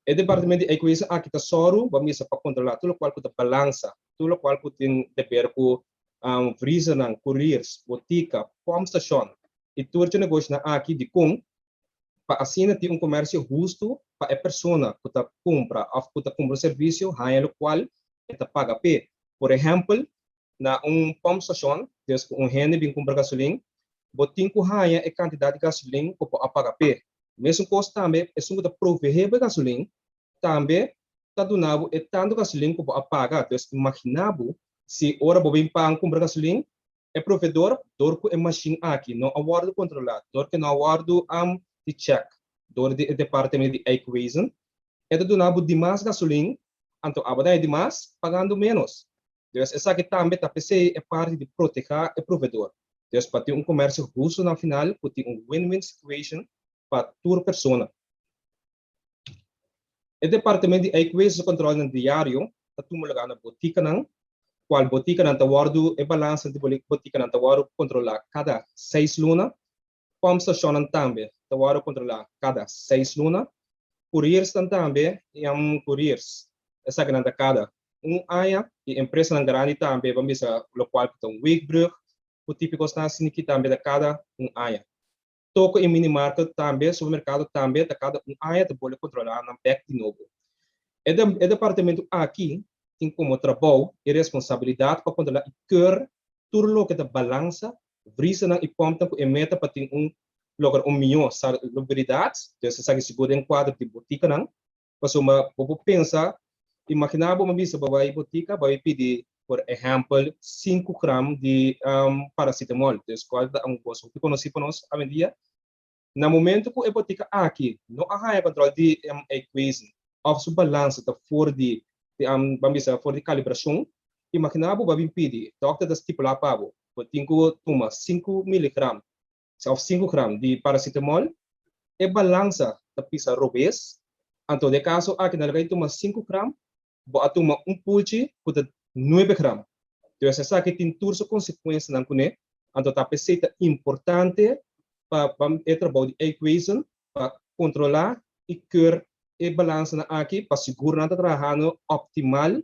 E departement di Eikwezen aki ta sòru bo misa pa kontrolá tur lokual ku ta balansa, tur lokual ku tin deber ku vriezernan, kuriers, botika, pòmpstashon i tur dje negoshonan aki. Dikon? Pa asina tin un komersio hustu pa e persona ku ta kumpra òf ku ta kumpra un servisio haña lokual e ta paga p'e. Por ehèmpel, na un pòmpstashon, des ku un hende bin kumpra gasolin, bo tin ku haña e kantidat di gasolin ku bo a paga p'e. Mesun kos tambe esun ku ta proveé bo e gasolin tambe ta duna bo e tantu gasolin ku bo a paga. Dus imaginá bo si ora bo bin paga kumpra gasolin, E proveedor, dor ku e mashin aki no a wòrdu kontrolá, dor ku e no a wòrdu di chèk dor di e departamento di Eikwezen, e ta duna bo dimas gasolin, anto abo ta haña dimas pagando ménos. Dus esaki tambe ta p'esei e parti di protehá e proveedor. Dus pa tin un komersio hustu na final ku tin un win-win situation pa tur persona. E departamento di Eikwezen su kòntròlnan diario ta tuma lugá na botikanan, kual botikanan ta wòrdu e balansa di botikanan ta wòrdu kontrolá kada seis luna. Pòmpstashonnan tambe ta wòrdu kontrolá kada seis luna. Kuriersnan tambe, kuriers, esakinan ta kada un aña i empresanan grandi tambe, ban bisa lokual ku ta un weegbrug ku típiko esnan asina ki tambe ta kada un aña. Toko i minimarket tambe, supermerkado tambe ta kada un aña ta bole kontrolá nan bèk di nobo. E e departamentu aki tin komo trabou i responsabilidat pa kontrolá i keur tur loke ta balansa, vrisanan i pòmpnan ku e meta pa tin un logra un mihó salubridat, dus esaki sigur den kuadro di botikanan. Pasobra bo por pensa, imaginá bo mi bisa bo bai botika, bo bai pidi por ehèmpel 5 gram di paracetamol, dus kual ta un kos hopi konosí pa nos awendia. Na momento ku e botika aki no a haña kòntròl di equation òf su balansa ta for di, ban bisa for di kalibrashon, imaginá bo bai bin pidi, dòkter ta stipulá pa bo, bo tin ku tuma 5 miligram òf 5 gram di paracetamol, e balansa ta pisa robes, anto den e kaso aki nan lo tuma 5 gram, bo a tuma un pulchi ku ta 9 gram. Dus esaki tin tur su konsekuensianan kuné, anto ta p'esei ta importante pa e trabou di Eikwezen pa kontrolá i keur e balansanan aki pa sigur nan ta trahando optimal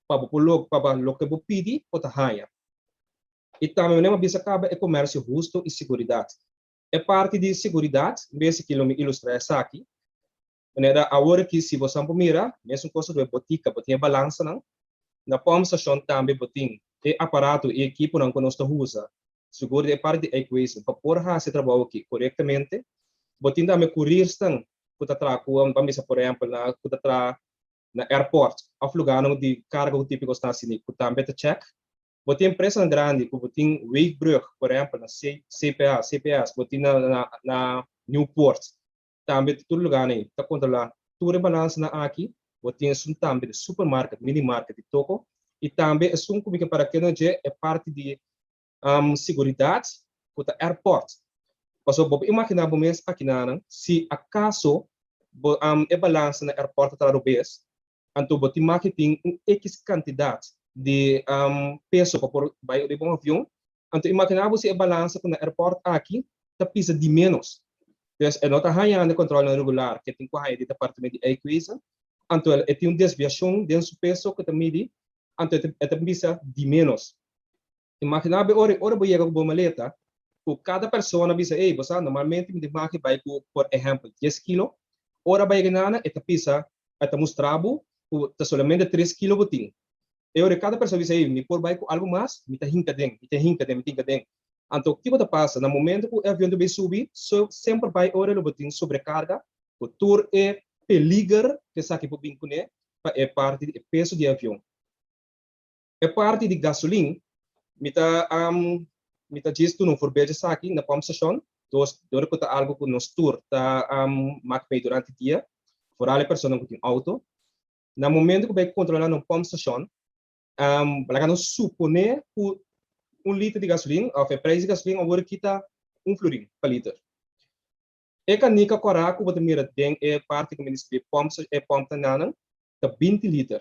pa bo por pa loke bo pidi bo ta haña. I tambe manera mi a bisa kaba e komersio hustu i siguridat. E parti di siguridat, bes aki lo mi ilustrá esaki. Manera awor aki si bosan por mira, mesun kos ku e botika, bo tin e balansanan. Na pòmpstashon tambe bo tin e aparato i ekiponan ku nos ta usa, sigur di e parti di Eikwezen, pa por hasi e trabou aki korektamente. Bo tin tambe kuriersnan ku ta traha ku, ban bisa por ehèmpel, na ku ta traha na airport òf lugánan di karga ku típiko sta asina ku tambe ta chèk. Bo tin empresanan grandi ku bo tin weegbrug, por ehèmpel na CPA, CPS, bo tin na Nieuwpoort. Tambe tur lugánan ei ta kontrolá tur e balansanan aki. Bo tin esun tambe di supermarket, minimarket di toko. I tambe esun ku mi ke para keda na dje e parti di siguridat ku ta airport. Pasobra bo por imaginá bo mes akinanan si akaso bo e balansa na airport ta traha robes, anto bo tin maki tin un X kantidat di peso pa por bai riba un avion, anto imaginá bo si e balansa ku na airport aki ta pisa di ménos. Dus e no ta hañando e kòntròlnan regular ku e tin ku haña di departamento di Eikwezen, anto e tin un desviashon den su peso ku ta midi, anto e ta bisa di ménos. Imaginá bo e ora, ora bo yega ku bo maleta, ku kada persona bisa, ey, bo sa, normalmente mi tin maki bai ku, por ehèmpel, 10 kilo. Ora bai yega e ta pisa, e ta mustra bo ku ta solamente 3 kilo bo tin. E ora kada persona bisa, ey, mi por bai ku algu mas, mi ta hinka den, mi ta hinka den, mi ta hinka den. Anto, kiko ta pasa? Na momento ku e avion ta bai subi, so semper bai ora lo bo tin sobrekarga, ku tur e peliger ku esaki por bin kuné pa e parti di e peso di e avion. E parti di gasolin, mi ta mi ta djis duna un voorbeeld esaki na pumpstation, dos dor ku ta algu ku nos tur ta mak mee durante dia, foral e personanan ku tin auto. Na momento ku bai kontrolá na un pumpstation, laga nos suponé ku un liter di gasolin òf e preis di gasolin awor aki ta un florin pa liter. E kanika kòrá ku bo ta mira den e parti ku mi deskribí pump e pump ta nanan ta 20 liter.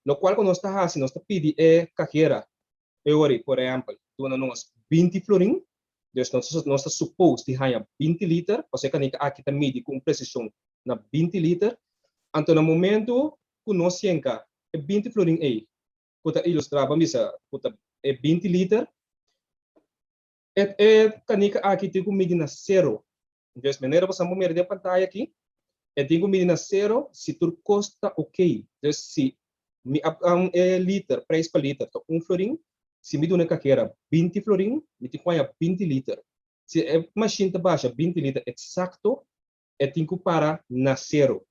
Lokual ku nos ta hasi, nos ta pidi e kajera e ora ei, por ehèmpel, duna nos 20 florin, dus nos nos ta supos di haña 20 liter, pasobra e kanika aki ta midi ku un presishon na 20 liter. Anto na momentu ku nos yenka e 20 florin ei, ku ta ilustrá, ban bisa ku ta e 20 liter, e e kanika aki tin ku midi na sero. Dus manera bo sa bo mira den pantaya aki, e tin ku midi na sero si tur kos ta ok. Dus si mi a e liter, prijs pa liter ta un florin, si mi duna e kakera 20 florin, mi tin ku haña 20 liter. Si e mashin ta basha 20 liter eksakto, e tin ku para na sero.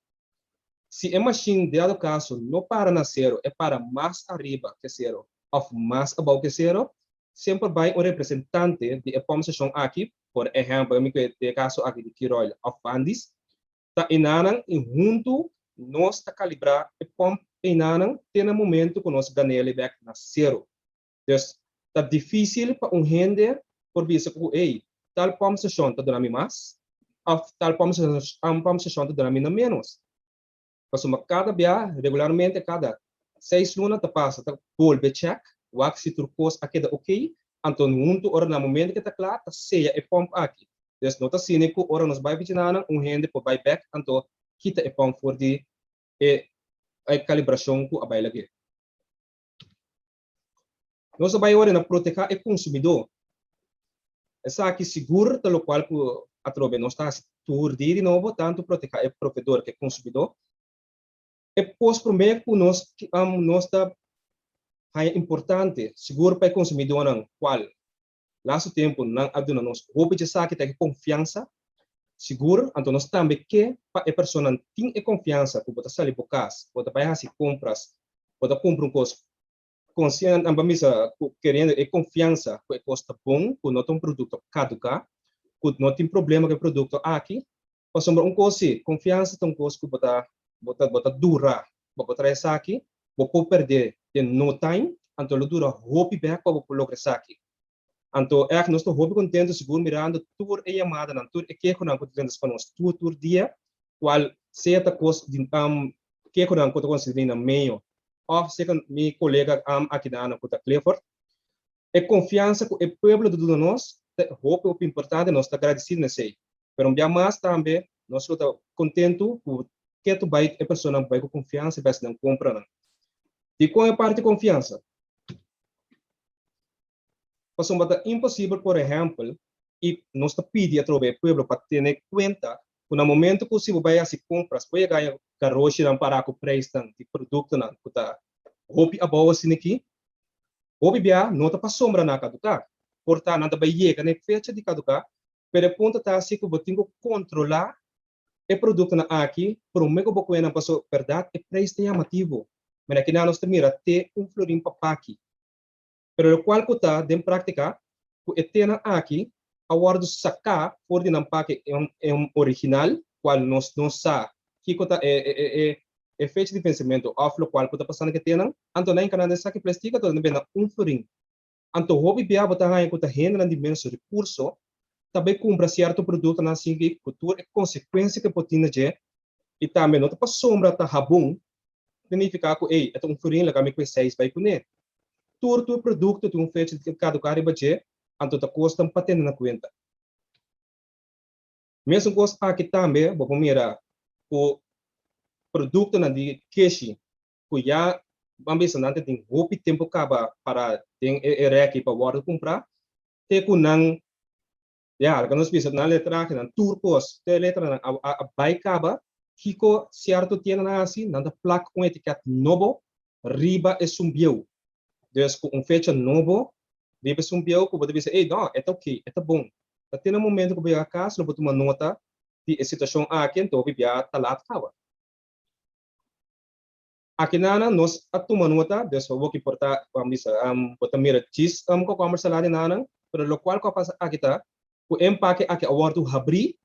Si e mashin dado kaso no para na sero, e para mas ariba ke sero òf mas abou ke sero, semper bai un representante di e pòmsashon aki, por ehèmpel mi kue den e kaso aki di Kiroil òf Vandis, ta enanan i huntu nos ta kalibrá e pòmp enanan te na momentu ku nos gan'el bèk na sero. Dus ta difísil pa un hende por bisa ku ey, tal pòmsashon ta duna mi mas òf tal pòmsashon ta duna mi na ménos. Pasobra kada bia, regularmente kada seis luna ta pasa ta bolbe chèk, wak si tur kos a keda okey, anto huntu ora na momento ke ta kla ta seya e pòmp aki. Dus no ta asina ku ora nos bai bichinanan un hende por bai bèk anto kita e pòmp for di e kalibrashon ku a bai lag'é. Nos a bai ora na protehá e konsumidó. Esaki sigur ta lokual ku atrobe nos ta hasi tur dia di nobo, tantu protehá e proveedor ku e konsumidó. E kos promé ku nos nos ta haña importante sigur pa e konsumidónan kual lastu tempu nan a duna nos hopi dje esaki ta e konfiansa sigur, anto nos tambe ke pa e personanan tin e konfiansa ku bo ta sali bo kas, bo ta bai hasi kompras, bo ta kumpra un kos Konsiente, nan misa ku keriendo e konfiansa ku e kos ta bon, ku no ta un produkto kaduká, ku no tin problema ku e produkto aki. Pasobra un kos si, konfiansa ta un kos ku bo ta bo ta bo ta dura pa bo traha esaki, bo por pèrdè den no time, anto lo dura hopi bèk pa bo por logra esaki. Anto ègt nos ta hopi kontentu sigur mirando tur e yamadanan, tur e kehonan ku ta drenta pa nos tur tur dia, kual sea ta kos di kehonan ku ta konsiderí na meio òf sea mi kolega akinan ku ta Clifford. E konfiansa ku e pueblo ta duna nos ta hopi hopi importante, nos ta agradesido na esei. Pero un bia mas tambe nos lo ta kontentu ku ketu bai e personanan bai ku konfiansa i bai hasi nan kompranan. Dikon e parti konfiansa? Pasobra ta imposibel, por ehèmpel, i nos ta pidi atrobe e pueblo pa tene kuenta ku na momento ku si bo bai hasi kompras bo yega haña garoshinan pará ku preisnan di produktonan ku ta hopi abou asina aki, hopi bia no ta pasobra nan a kaduká, por ta nan ta bai yega na e fecha di kaduká, pero e punto ta si ku bo tin ku kontrolá e produktonan aki promé ku bo ku'e nan pasobra bèrdat e preis ta yamativo. Mira akinan nos ta mira te un florin pa paki. Pero lokual ku ta den práktika ku e tenan aki a wòrdu saká for di nan pake original kual nos no sa kiko ta e fecha di vensementu òf lokual ku ta pasando ku e tenan, anto nan enkarná den saki plèstik anto nan bende un florin. Anto hopi bia bo ta haña ku ta hendenan di ménos rekurso ta bai kumpra sierto produktonan asinki ku tur e konsekuensia ku e por tin na dje i tambe no ta pasobra ta habon ta nifiká ku ey e ta un florin laga mi ku e seis bai kuné. Tur tur produkto tin un fecha di kaduká riba dje anto ta kosnan pa tene na kuenta. Mesun kos aki tambe bo por mira ku produktonan di keshi ku ya ban bisa nan ta tin hopi tempu kaba para den e rèki pa wòrdu kumprá te ku nan ya laga nos bisa nan letrahenan tur kos te letranan a bai kaba kiko sierto tiendanan a hasi nan ta plak un etikèt nobo riba esun bieu dus ku un fecha nobo riba esun bieu ku bo ta bisa ey no e ta oke e ta bon ta te na momento ku bo yega kas lo bo tuma nota di e situashon aki anto hopi bia ta lat kaba. Aki nana nos a tuma nota, dus awor ki por ta, ban bisa, bo ta mira djis cucumber salad nana, pero locual cu a pasa aki ta cu e empake aki a wordo habri,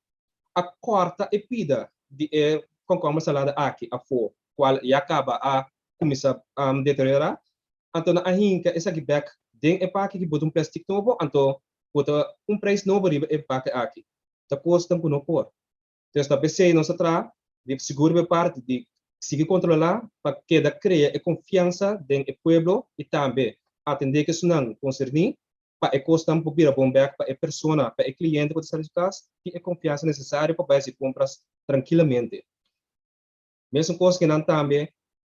a corta e pida di e cucumber salad aki afo, cual ya caba a cuminsa deteriora, anto nan a hinca esaki bek den e paki ki bota un plastic nobo, anto bota un prijs nobo riba e empake aki. Ta cosnan cu no por. Entonces ta p'esei nos a traha di sigur riba e parti di sigui controla pa keda crea e confiansa den e pueblo y tambe atende cu esunnan concerni pa e cosnan por bira bon bek pa e persona, pa e cliente cu ta sali su cas tin e confiansa necesario pa bay haci compras trankilamente. Mesun cos cu nan tambe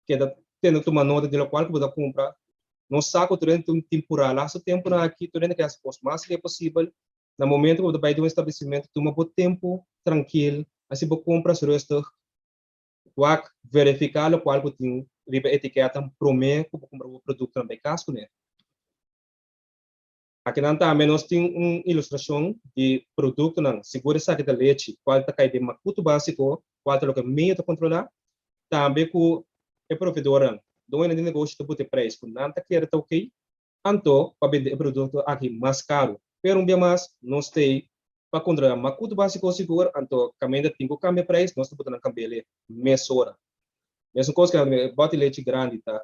keda tene tuma nota di locual cu bo ta cumpra. Nos sa cu tur hende tin pura laatste temponan aki tur hende ke haci cos mas lihé posibel. Na momento cu bo ta bay den un establecimento tuma bo tempo trankil, haci bo compras rustig, wak verifica locual cu tin riba etiketa prome cu bo cumpra bo productonan bay cas cune. Akinan tambe nos tin un ilustrashon di produktonan, sigur esaki ta lechi, kual ta kai den makutu básiko, kual ta loke medio ta kontrolá. Tambe ku e proveedornan, doñonan di negoshi ta buta e preis ku nan ta kere ta okey, anto pa bende e produkto aki mas karu. Pero un bia mas, nos ta ei pa kontrolá makutu básiko sigur, anto kaminda tin ku kambia preis, nos ta buta nan kambi'el mesora. Mesun kos ku e bòt di lechi grandi ta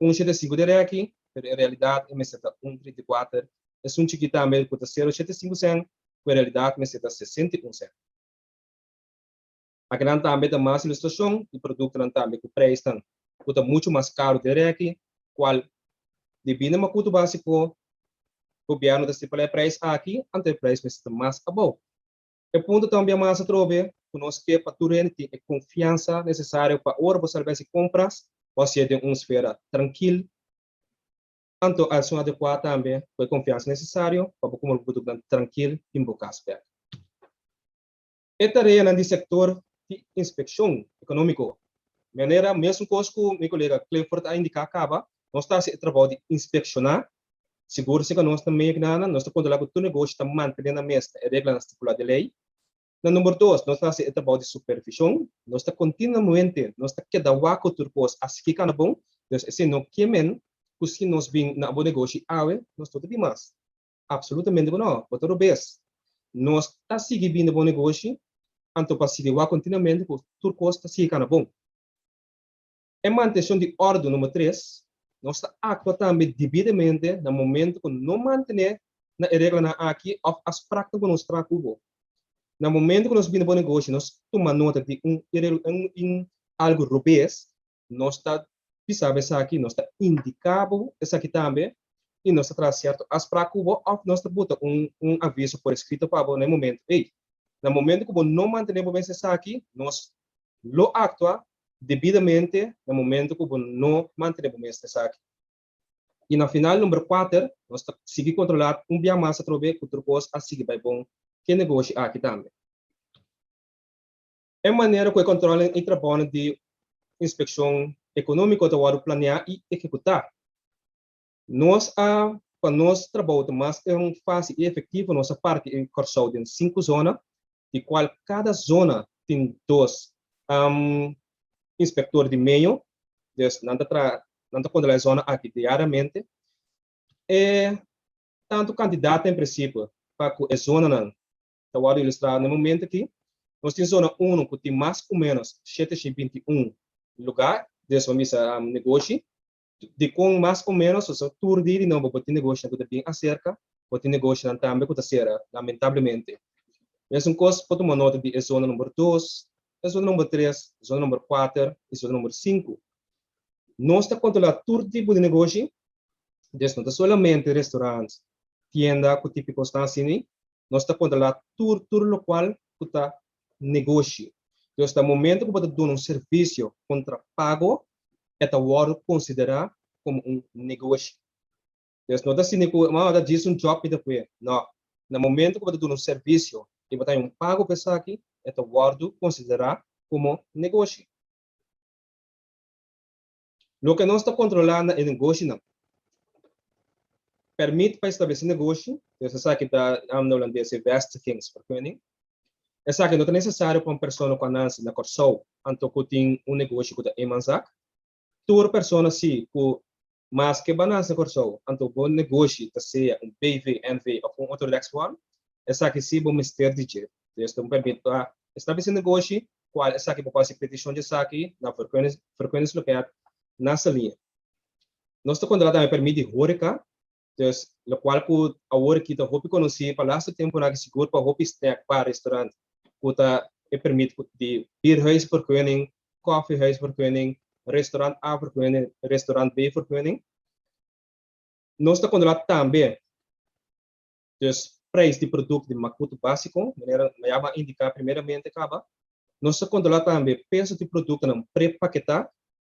Un shete sinku di reki, pero en realidat e mester ta un 34. Esun chikí tambe ku ta sero shete sinku sèn, ku en realidat mester ta 61 sèn. Akinan tambe ta mas ilustrashon di produktonan tambe ku preisnan ku ta muchu mas karu di reki, kual debí na makutu básiko gobièrnu ta stipulá e preis aki, anto e preis mester ta mas abou. E punto ta un bia mas atrobe ku nos ke pa tur hende tin e konfiansa nesesario pa ora bo sali bai hasi kompras, bo hasié den un sfera trankil, anto alsun adekuá tambe ku e konfiansa nesesario pa bo kumpra bo produktonan trankil den bo kas bèk. E tareanan di sektor di inspekshon ekonómiko. Manera mesun kos ku mi kolega Clifford a indiká kaba, nos ta hasi e trabou di inspekshoná. Sigur si ku nos ta medio knanan, nos ta kontrolá ku tur negoshi ta mantené nan mes na e reglanan stipulá di lei. Na number dos, nos ta hasi e trabou di supervishon. Nos ta kontinuamente, nos ta keda wak ku tur kos a sigui kana bon. Dus esei no ke men ku si nos bin na bo negoshi awe, nos no ta bin mas. Absolutamente ku no, bo ta robes. Nos ta sigui bin na bo negoshi, anto pa sigui wak kontinuamente ku tur kos ta sigui kana bon. E mantenshon di òrdu number tres, nos ta aktua tambe debidamente na momento ku no mantené na e reglanan aki òf afspraknan ku nos traha ku bo. Na momento ku nos bini bo negoshi nos tuma nota di un un algu robes, nos ta bisa bo esaki, nos ta indiká bo esaki tambe i nos ta traha sierto afsprak ku bo òf nos ta buta un un aviso por eskrito pa bo na e momento ei. Na momento ku bo no mantené bo mes esaki, nos lo aktua debidamente na momento ku bo no mantené bo mes esaki. I na final number kuater, nos ta sigui kontrolá un bia mas atrobe ku tur kos a sigui bai bon ku e negoshi aki tambe. E manera ku e kontrolnan i trabounan di inspekshon ekonómiko ta wòrdu planeá i ehekutá. Nos a pa nos trabou ta mas fásil i efektivo nos a parti e Kòrsou den sinku zona, di kual kada zona tin dos inspektor di meio, dus nan ta traha, nan ta kontrolá e zona aki diariamente. E tantu kantidat en prinsipio pa ku e zonanan ta wòrdu ilustrá na e momento aki. Nos tin zona unu ku tin mas ku ménos 721 lugá, dus bo misa negoshi. Dikon mas o ménos pasobra tur dia di nobo bo tin negoshinan ku ta bin aserka, bo tin negoshinan tambe ku ta sera, lamentablemente. Mesun kos por tuma nota di e zona number dos, e zona number tres, e zona number kuater i zona number sinku. Nos ta kontrolá tur tipo di negoshi, des no ta solamente restaurant, tienda ku tipo kosnan asina, nos ta kontrolá tur tur lokual ku ta negoshi. Entonces na momento ku bo ta duna un servisio kontra pago, e ta wòrdu konsiderá komo un negoshi. Entonces no ta asina ku ma ta djis un jòb mi ta pue. No. Na momento ku bo ta duna un servisio i bo ta haña un pago pa esaki, e ta wòrdu konsiderá komo negoshi. Loke nos ta kontrolá na e negoshinan. Pèrmit pa establesé negoshi, entonces esaki ta na hulandes e vestigingsvergunning. Esaki no ta nesesario pa un persona ku a nase na Kòrsou anto ku tin un negoshi ku ta eenmanszaak. Tur persona si ku maske bo a nase na Kòrsou, anto bo negoshi ta sea un BV, NV òf un otro rechtsvorm, esaki si bo mester di dje. Dus ta un pèrmit pa establesé negoshi, kual esaki bo por hasi petishon di esaki na Vergunningsloket na Saliña. Nos ta kontrolá tambe pèrmit di hóreka, dus lokual ku awor aki ta hopi konosí pa lastu tempunan aki sigur pa hopi snack bar, restaurant ku ta e pèrmit di bierhuisvergunning, koffiehuisvergunning, restaurant A vergunning, restaurant B vergunning. Nos ta kontrolá tambe dus prijs di produkto di makutu básiko, manera mi a indiká primeramente kaba. Nos ta kontrolá tambe peso di produktonan prepaketá,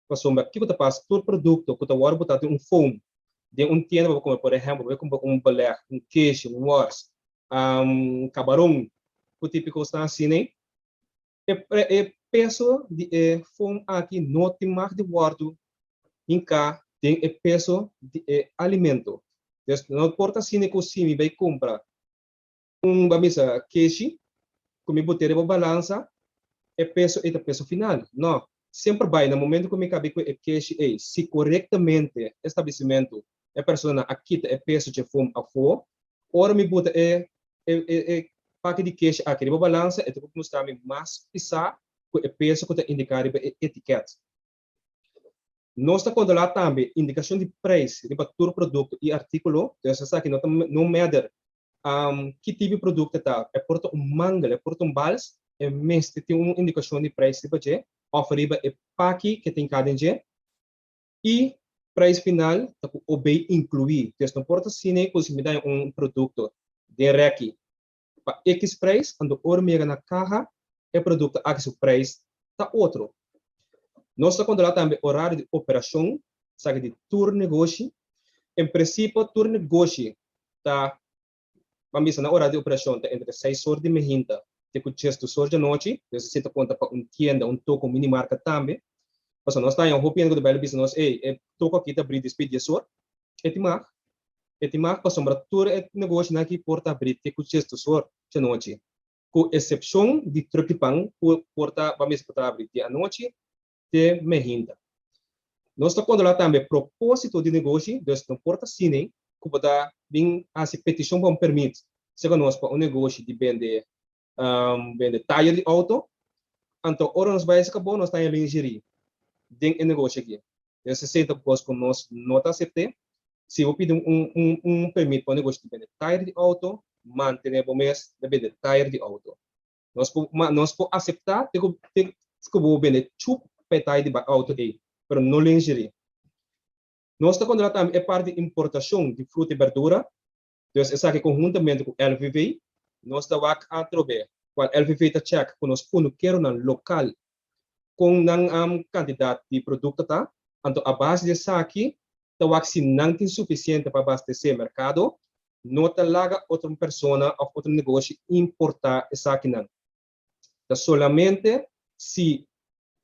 pasobra kiko ta pasa tur produkto ku ta wòrdu botá den un foam den un tienda pa bo kome, por ehèmpel bo kumpra un belèg, un keshi, un wòrs, un kabaron, ku tipo kosnan asina ei, e peso di e foam aki no tin mag di wòrdu hinká den e peso di e alimento. Dus no por ta asina ku si mi bai kumpra un ba bisa keshi ku mi bot'é riba balansa e peso ei ta peso final. No, semper bai na momento ku mi kabi ku e keshi ei si korektamente e establesimentu e personanan a kita e peso dje foam afó, ora mi bota e e paki di keshi aki riba balansa e ta por mustra mi mas pisá ku e peso ku ta indiká riba e etikèt. Nos ta kontrolá tambe indikashon di preis riba tur produkto i artíkulo, dus esaki no ta no mèder ki tipo di produkto e ta, e por ta un mangel, e por ta un bals, e mester tin un indikashon di preis riba dje òf riba e paki ke tin ka den dje. I preis final ta ku OB inkluí. Dus no por ta asina ku si mi daña un produkto den rèki pa ekis preis, anto ora mi yega na kaha e produkto aki su preis ta otro. Nos ta kontrolá tambe orario di operashon, esaki di tur negoshi. En prinsipio tur negoshi ta Ban bisa na ora di operashon ta entre seis or di mehinta te ku diesdos or djanochi, dus esei ta konta pa un tienda, un toko, un minimarka tambe. Pasobra nos ta haña hopi hende ku ta bai bisa nos, ey, e toko aki ta abrí despues dies or. E tin mag. E tin mag pasobra tur e negoshonan aki por ta abrí te ku diesdos or djanochi, ku esepshon di truk di pan ku por ta, ban bisa ku ta abrí di anochi te mehinta. Nos ta kontrolá tambe propósito di negoshi, dus no por ta asina ku bo ta bin hasi petishon pa un permit serka nos pa un negoshi di bende bende tayer di outo, anto ora nos bai serka bo nos ta haña lingerie den e negoshi aki. Dus esei ta kos ku nos no ta asept'é. Si bo pidi un un un permit pa un negoshi di bende tayer di outo, mantené bo mes na bende tayer di outo. Nos por ma nos por aseptá te ku te ku bo bende chup pa e tai di ba outo ei, pero no lingerie. Nos ta kontrolá tambe e parti di importashon di fruta i berdura, dus esaki konhuntamente ku LVV. Nos ta wak atrobe kual LVV ta chèk ku nos kunukeronan lokal kon nan kantidat di produkto ta, anto a base di esaki ta wak si nan tin sufisiente pa abastesé merkado, no ta laga otro persona òf otro negoshi importá esakinan. Ta solamente si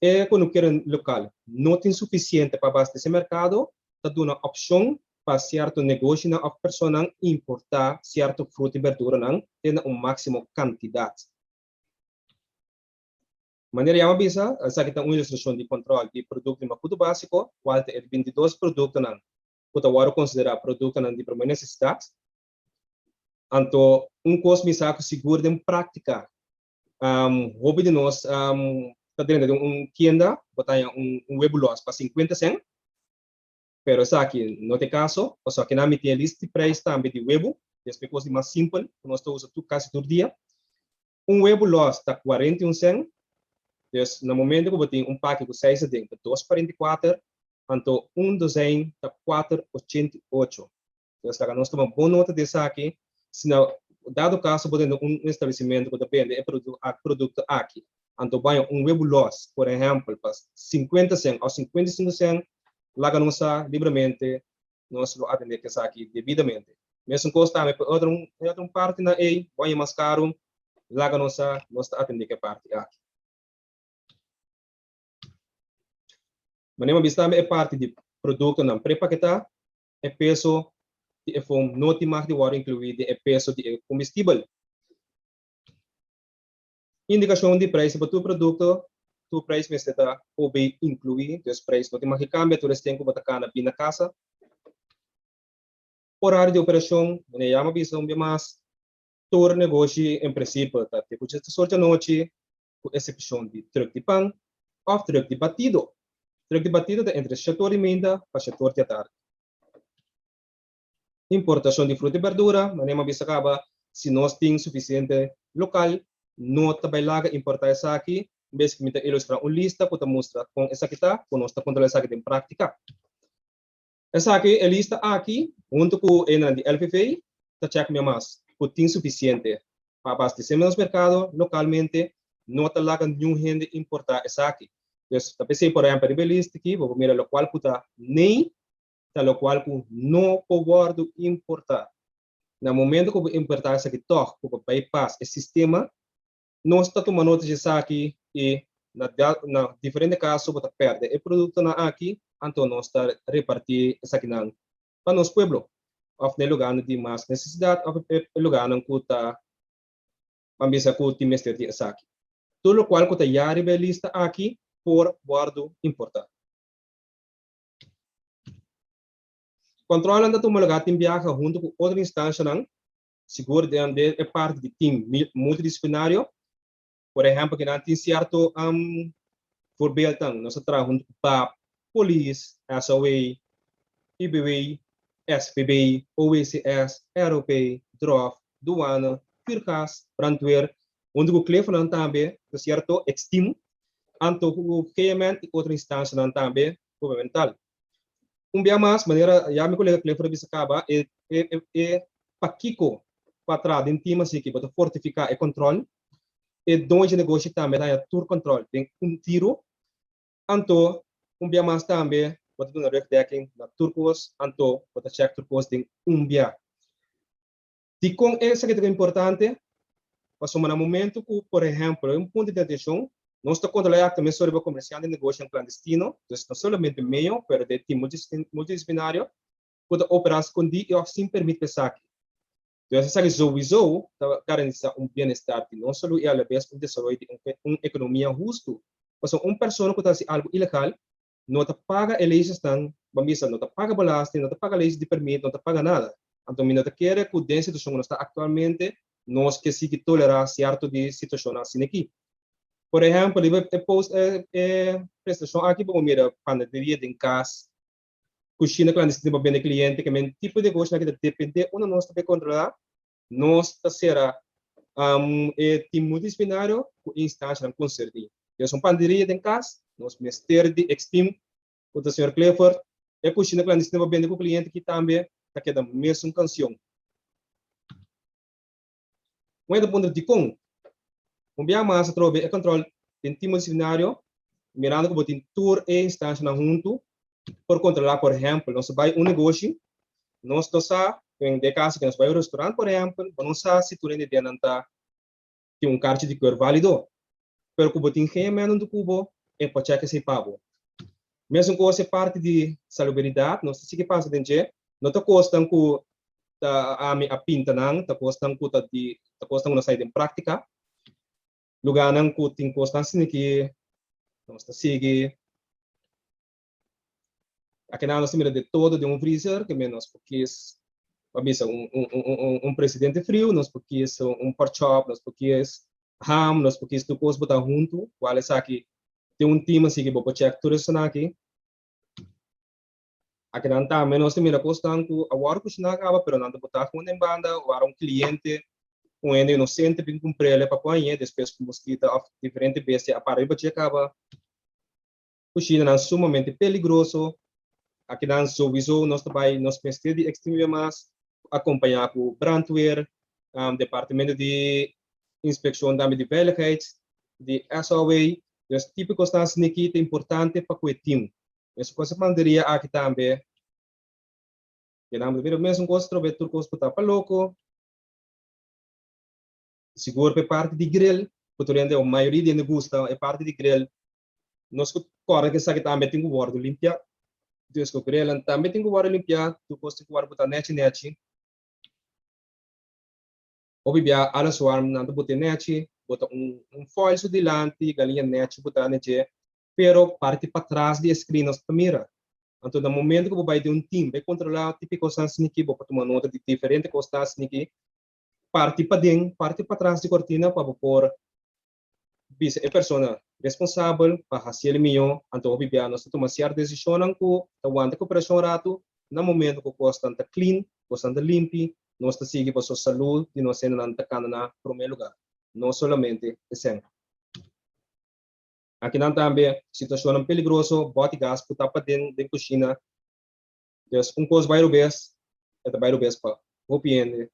e konukero lokal no tin sufisiente pa abastesé merkado, ta duna opshon pa sierto negoshinan òf personanan importá sierto fruta i berduranan te na un máksimo kantidat. Manera ya mi a bisa, esaki ta un ilustrashon di kòntròl di produkto di makutu básiko, kual ta e bintidos produktonan ku ta wòrdu konsiderá produktonan di promé nesesidat. Anto, un kos mi sa ku sigur den práktika, hopi di nos ta drenta den un tienda, bo ta haña un webu lòs pa sinkuenta sèn, pero esaki no ta e kaso, pasobra kinan mi tin e lista di preis tambe di webu, despues kos di mas simpel ku nos ta usa tur kasi tur dia. Un webu lòs ta 41 sèn, dus na momento ku bo tin un paki ku seis aden ta 2,44, anto un dozijn ta 4,88. Dus laga nos tuma bon nota di esaki, si na dado kaso bo tene un establesimentu ku ta bende e produkto aki, anto bo haña un webu lòs, por ehèmpel pa 50 sèn òf 55 sèn, laga nos sa libremente nos lo atendé ku esaki debidamente. Mesun kos tambe pa e otro e otro partinan ei, bo haña mas karu, laga nos sa, nos ta atendé ku e parti aki. Manera mi a bisa tambe e parti di produktonan prepaketá, e peso di e foam no tin mag di wòrdu inkluí den e peso di e kombustibel. Indikashon di preis pa tur produkto. Tur prijs mester ta OB inclui, dus prijs no tin mag di cambia tur esten cu bo ta cana bin na casa. Horario di operacion, meneer ya mi a bisa un bia mas, tur negoshi en principio ta te cu djesdesor djanochi, cu excepcion di truck di pan of truck di batido. Truck di batido ta entre shetor di minda pa shetor di atardi. Importacion di fruta y berdura, manera mi a bisa caba, si nos tin suficiente local, no ta bay laga importa esaki. Bes mi ta ilustra un lista cu ta mustra con esaki ta, cu nos ta controla esaki den practica. Esaki, e lista aki, hunto cu enan di LVV, ta check mi mas cu tin suficiente pa abastece nos mercado localmente, no ta laga niun hende importa esaki. Dus ta pesey, por ehempel, riba e lista aki, bo por mira locual cu ta nee, ta locual cu no por wordo importa. Na momento cu bo importa esaki toch cu bo bypass e sistema, nos ta tuma nota di esaki y na na diferente caso bo ta perde e productonan aki, anto nos ta reparti esakinan pa nos pueblo of na e lugarnan di mas necesidad of e lugarnan cu ta ban bisa cu tin mester di esaki. Tur locual cu ta ya riba e lista aki por wordo importa. Controlnan ta tuma lugar tin biaha hunto cu otro instancianan, sigur den e parti di team multidisciplinario. Por ehempel, kinan tin cierto voorbeeldnan, nos ta traha hunto cu bap, polis, SOA, IBW, SVB, OECS, ROP, DROV, Douane, Vuurgas, Brandweer, hunto cu Cleveland tambe, ta cierto, ex-team, anto cu GMN y otro instancianan tambe gubernamental. Un bia mas, manera ya mi colega Clifford a bisa caba, e e e pakico pa traha den team asiki bo ta fortifica e control, e doño dje negoshi tambe ta haña tur control den un tiro, anto un bia mas tambe bo ta duna rugdekking na tur cos, anto bo ta check tur cos den un bia. Dikon esaki ta importante? Pasobra na momento ku, por ehèmpel, un punto di atenshon, nos ta kontrolá e akto mesora riba komersiante di negoshonan klandestino, dus no solamente meyo, pero den tim multidisiplinario, ku ta operá skondí i òf sin permit pa esaki. Dus esaki souwiso ta garantisá un bienestar di nos salú i alabes un desaroyo di un ekonomia hustu. Pasobra un persona ku ta hasi algu ilegal no ta paga e leysesnan, ban bisa, no ta paga belasting, no ta paga leyes di permit, no ta paga nada. Anto mi no ta kere ku den situashon ku nos ta aktualmente, nos ke sigui tolerá sierto di situashonnan asina aki. Por ehèmpel, riba e post e e presentashon aki bo por mira panaderia den kas, kushina klandestino pa bende kliente, ke men tipo di negoshonan aki ta dependé unda nos ta bay kontrolá, nos ta sera e tim multidisiplinario ku e instanshanan konserní. Nos un panderia den kas, nos mester di ex-team ku ta señor Clifford. E kushina klandestino pa bende ku kliente ki tambe ta keda mesun kansion. Un hende puntra dikon un bia mas atrobe e kòntròl den tim multidisiplinario mirando ku bo tin tur e instanshanan huntu por kontrolá. Por ehèmpel, nos ta bai un negoshi, nos no sa, den e kaso ku nos bai un restaurant por ehèmpel, bo no sa si tur hende den nan ta tin un karchi di keur válido, pero ku bo tin GMN huntu ku bo, e por chèk esei pa bo. Mesun kos e parti di saluberidat, nos ta sigui pasa den dje, no ta kosnan ku ta ami a pinta nan, ta kosnan ku ta di, ta kosnan ku nos a haña den práktika. Lugánan ku tin kosnan asina ki nos ta sigui. Akinan nos ta mira de todo den un freezer, ke men nos por kies pa bisa un un un un presidente friu, nos por kies un pork chop, nos por kies ham, nos por kies tur kos bo ta huntu, kual esaki tin un team así ke bo por check tur esonan aki. Akinan tambe nos ta mira kosnan ku a wòrdu kushiná kaba pero nan ta botá gewoon den banda, ora un kliente, un hende inosente bin kumpr'el pa pon añ'e, despues ku moskita òf diferente bestia a para riba dje kaba. Kushinanan sumamente peligroso. Akinan souwiso nos ta bai nos mester di extinguir mas, akompañá ku brandweer, departamento di inspekshon tambe di veiligheid, di SOA. Dus tipo kosnan asina aki ta importante pa ku e tim. Mesun kos e panaderia aki tambe. Kinan bo ta mira mesun kos atrobe tur kos ku ta pa loko. Sigur pa e parti di grill, ku tur hende o mayoria di hende gusta e parti di grill. Nos ku kòrda ku esaki tambe tin ku wòrdu limpiá. Dus ku grelnan tambe tin ku wòrdu limpiá, tur kos tin ku wòrdu botá nèchi nèchi. Hopi bia alles warm nan ta bot'é nèchi. bo ta un un foil su dilanti, galiña nèchi bo ta na dje, pero parti patras di e screen nos ta mira. Anto na momento ku bo bai den un team bai kontrolá tipo kosnan asin'aki, bo por tuma nota di diferente kosnan asin'aki, parti paden, parti patras di kortina pa bo por bisa e persona responsabel pa hasi el mihó. Anto hopi bia nos ta tuma sierto desishonnan ku ta wanta koperashon ratu na momento ku kosnan ta clean, kosnan ta limpi, nos ta sigui paso salud di nos hendenan ta kanda na promé lugá, no solamente esei. Akinan tambe situashonnan peligroso, bòti gas ku ta paden den kushina. Dus un kos bai rubes, e ta bai rubes pa hopi hende,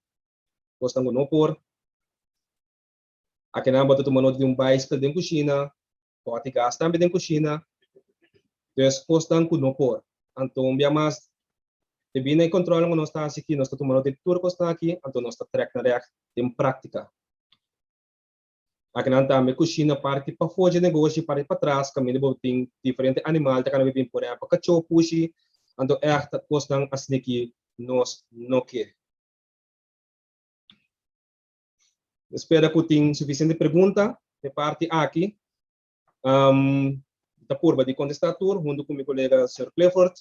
kosnan ku no por. Akinan bo ta tuma nota di un baiskel den kushina, bòti gas tambe den kushina. Dus kosnan ku no por. Anto un bia mas, debí na e kòntròlnan ku nos ta hasi aki, nos ta tuma nota di tur kosnan aki, anto nos ta trèk nan règt den práktika. Akinan tambe kushina parti pafó dje negoshi, parti patras, kaminda bo tin diferente animal ta kana bibí, por ehèmpel kachó, pushi. Anto ègt kosnan asin'aki nos no ke. Mi spera ku tin sufisiente pregunta e parti aki. Mi ta purba di kontestá tur huntu ku mi kolega señor Clifford.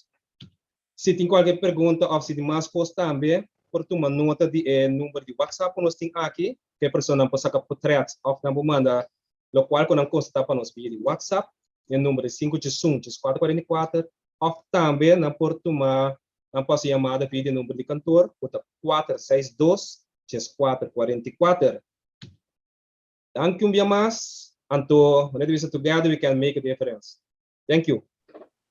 Si tin kualke pregunta òf si tin mas kos tambe por tuma nota di e number di WhatsApp ku nos tin aki, ku e personanan por saka potrèt òf nan por manda lokual ku nan konstatá pa nos via di WhatsApp. E number ta 581 84 44 òf tambe nan por tuma nan por hasi yamada via di e number di kantor ku ta 462 14 44. Danki un bia mas, anto manera di bisa together we can make a difference. Thank you.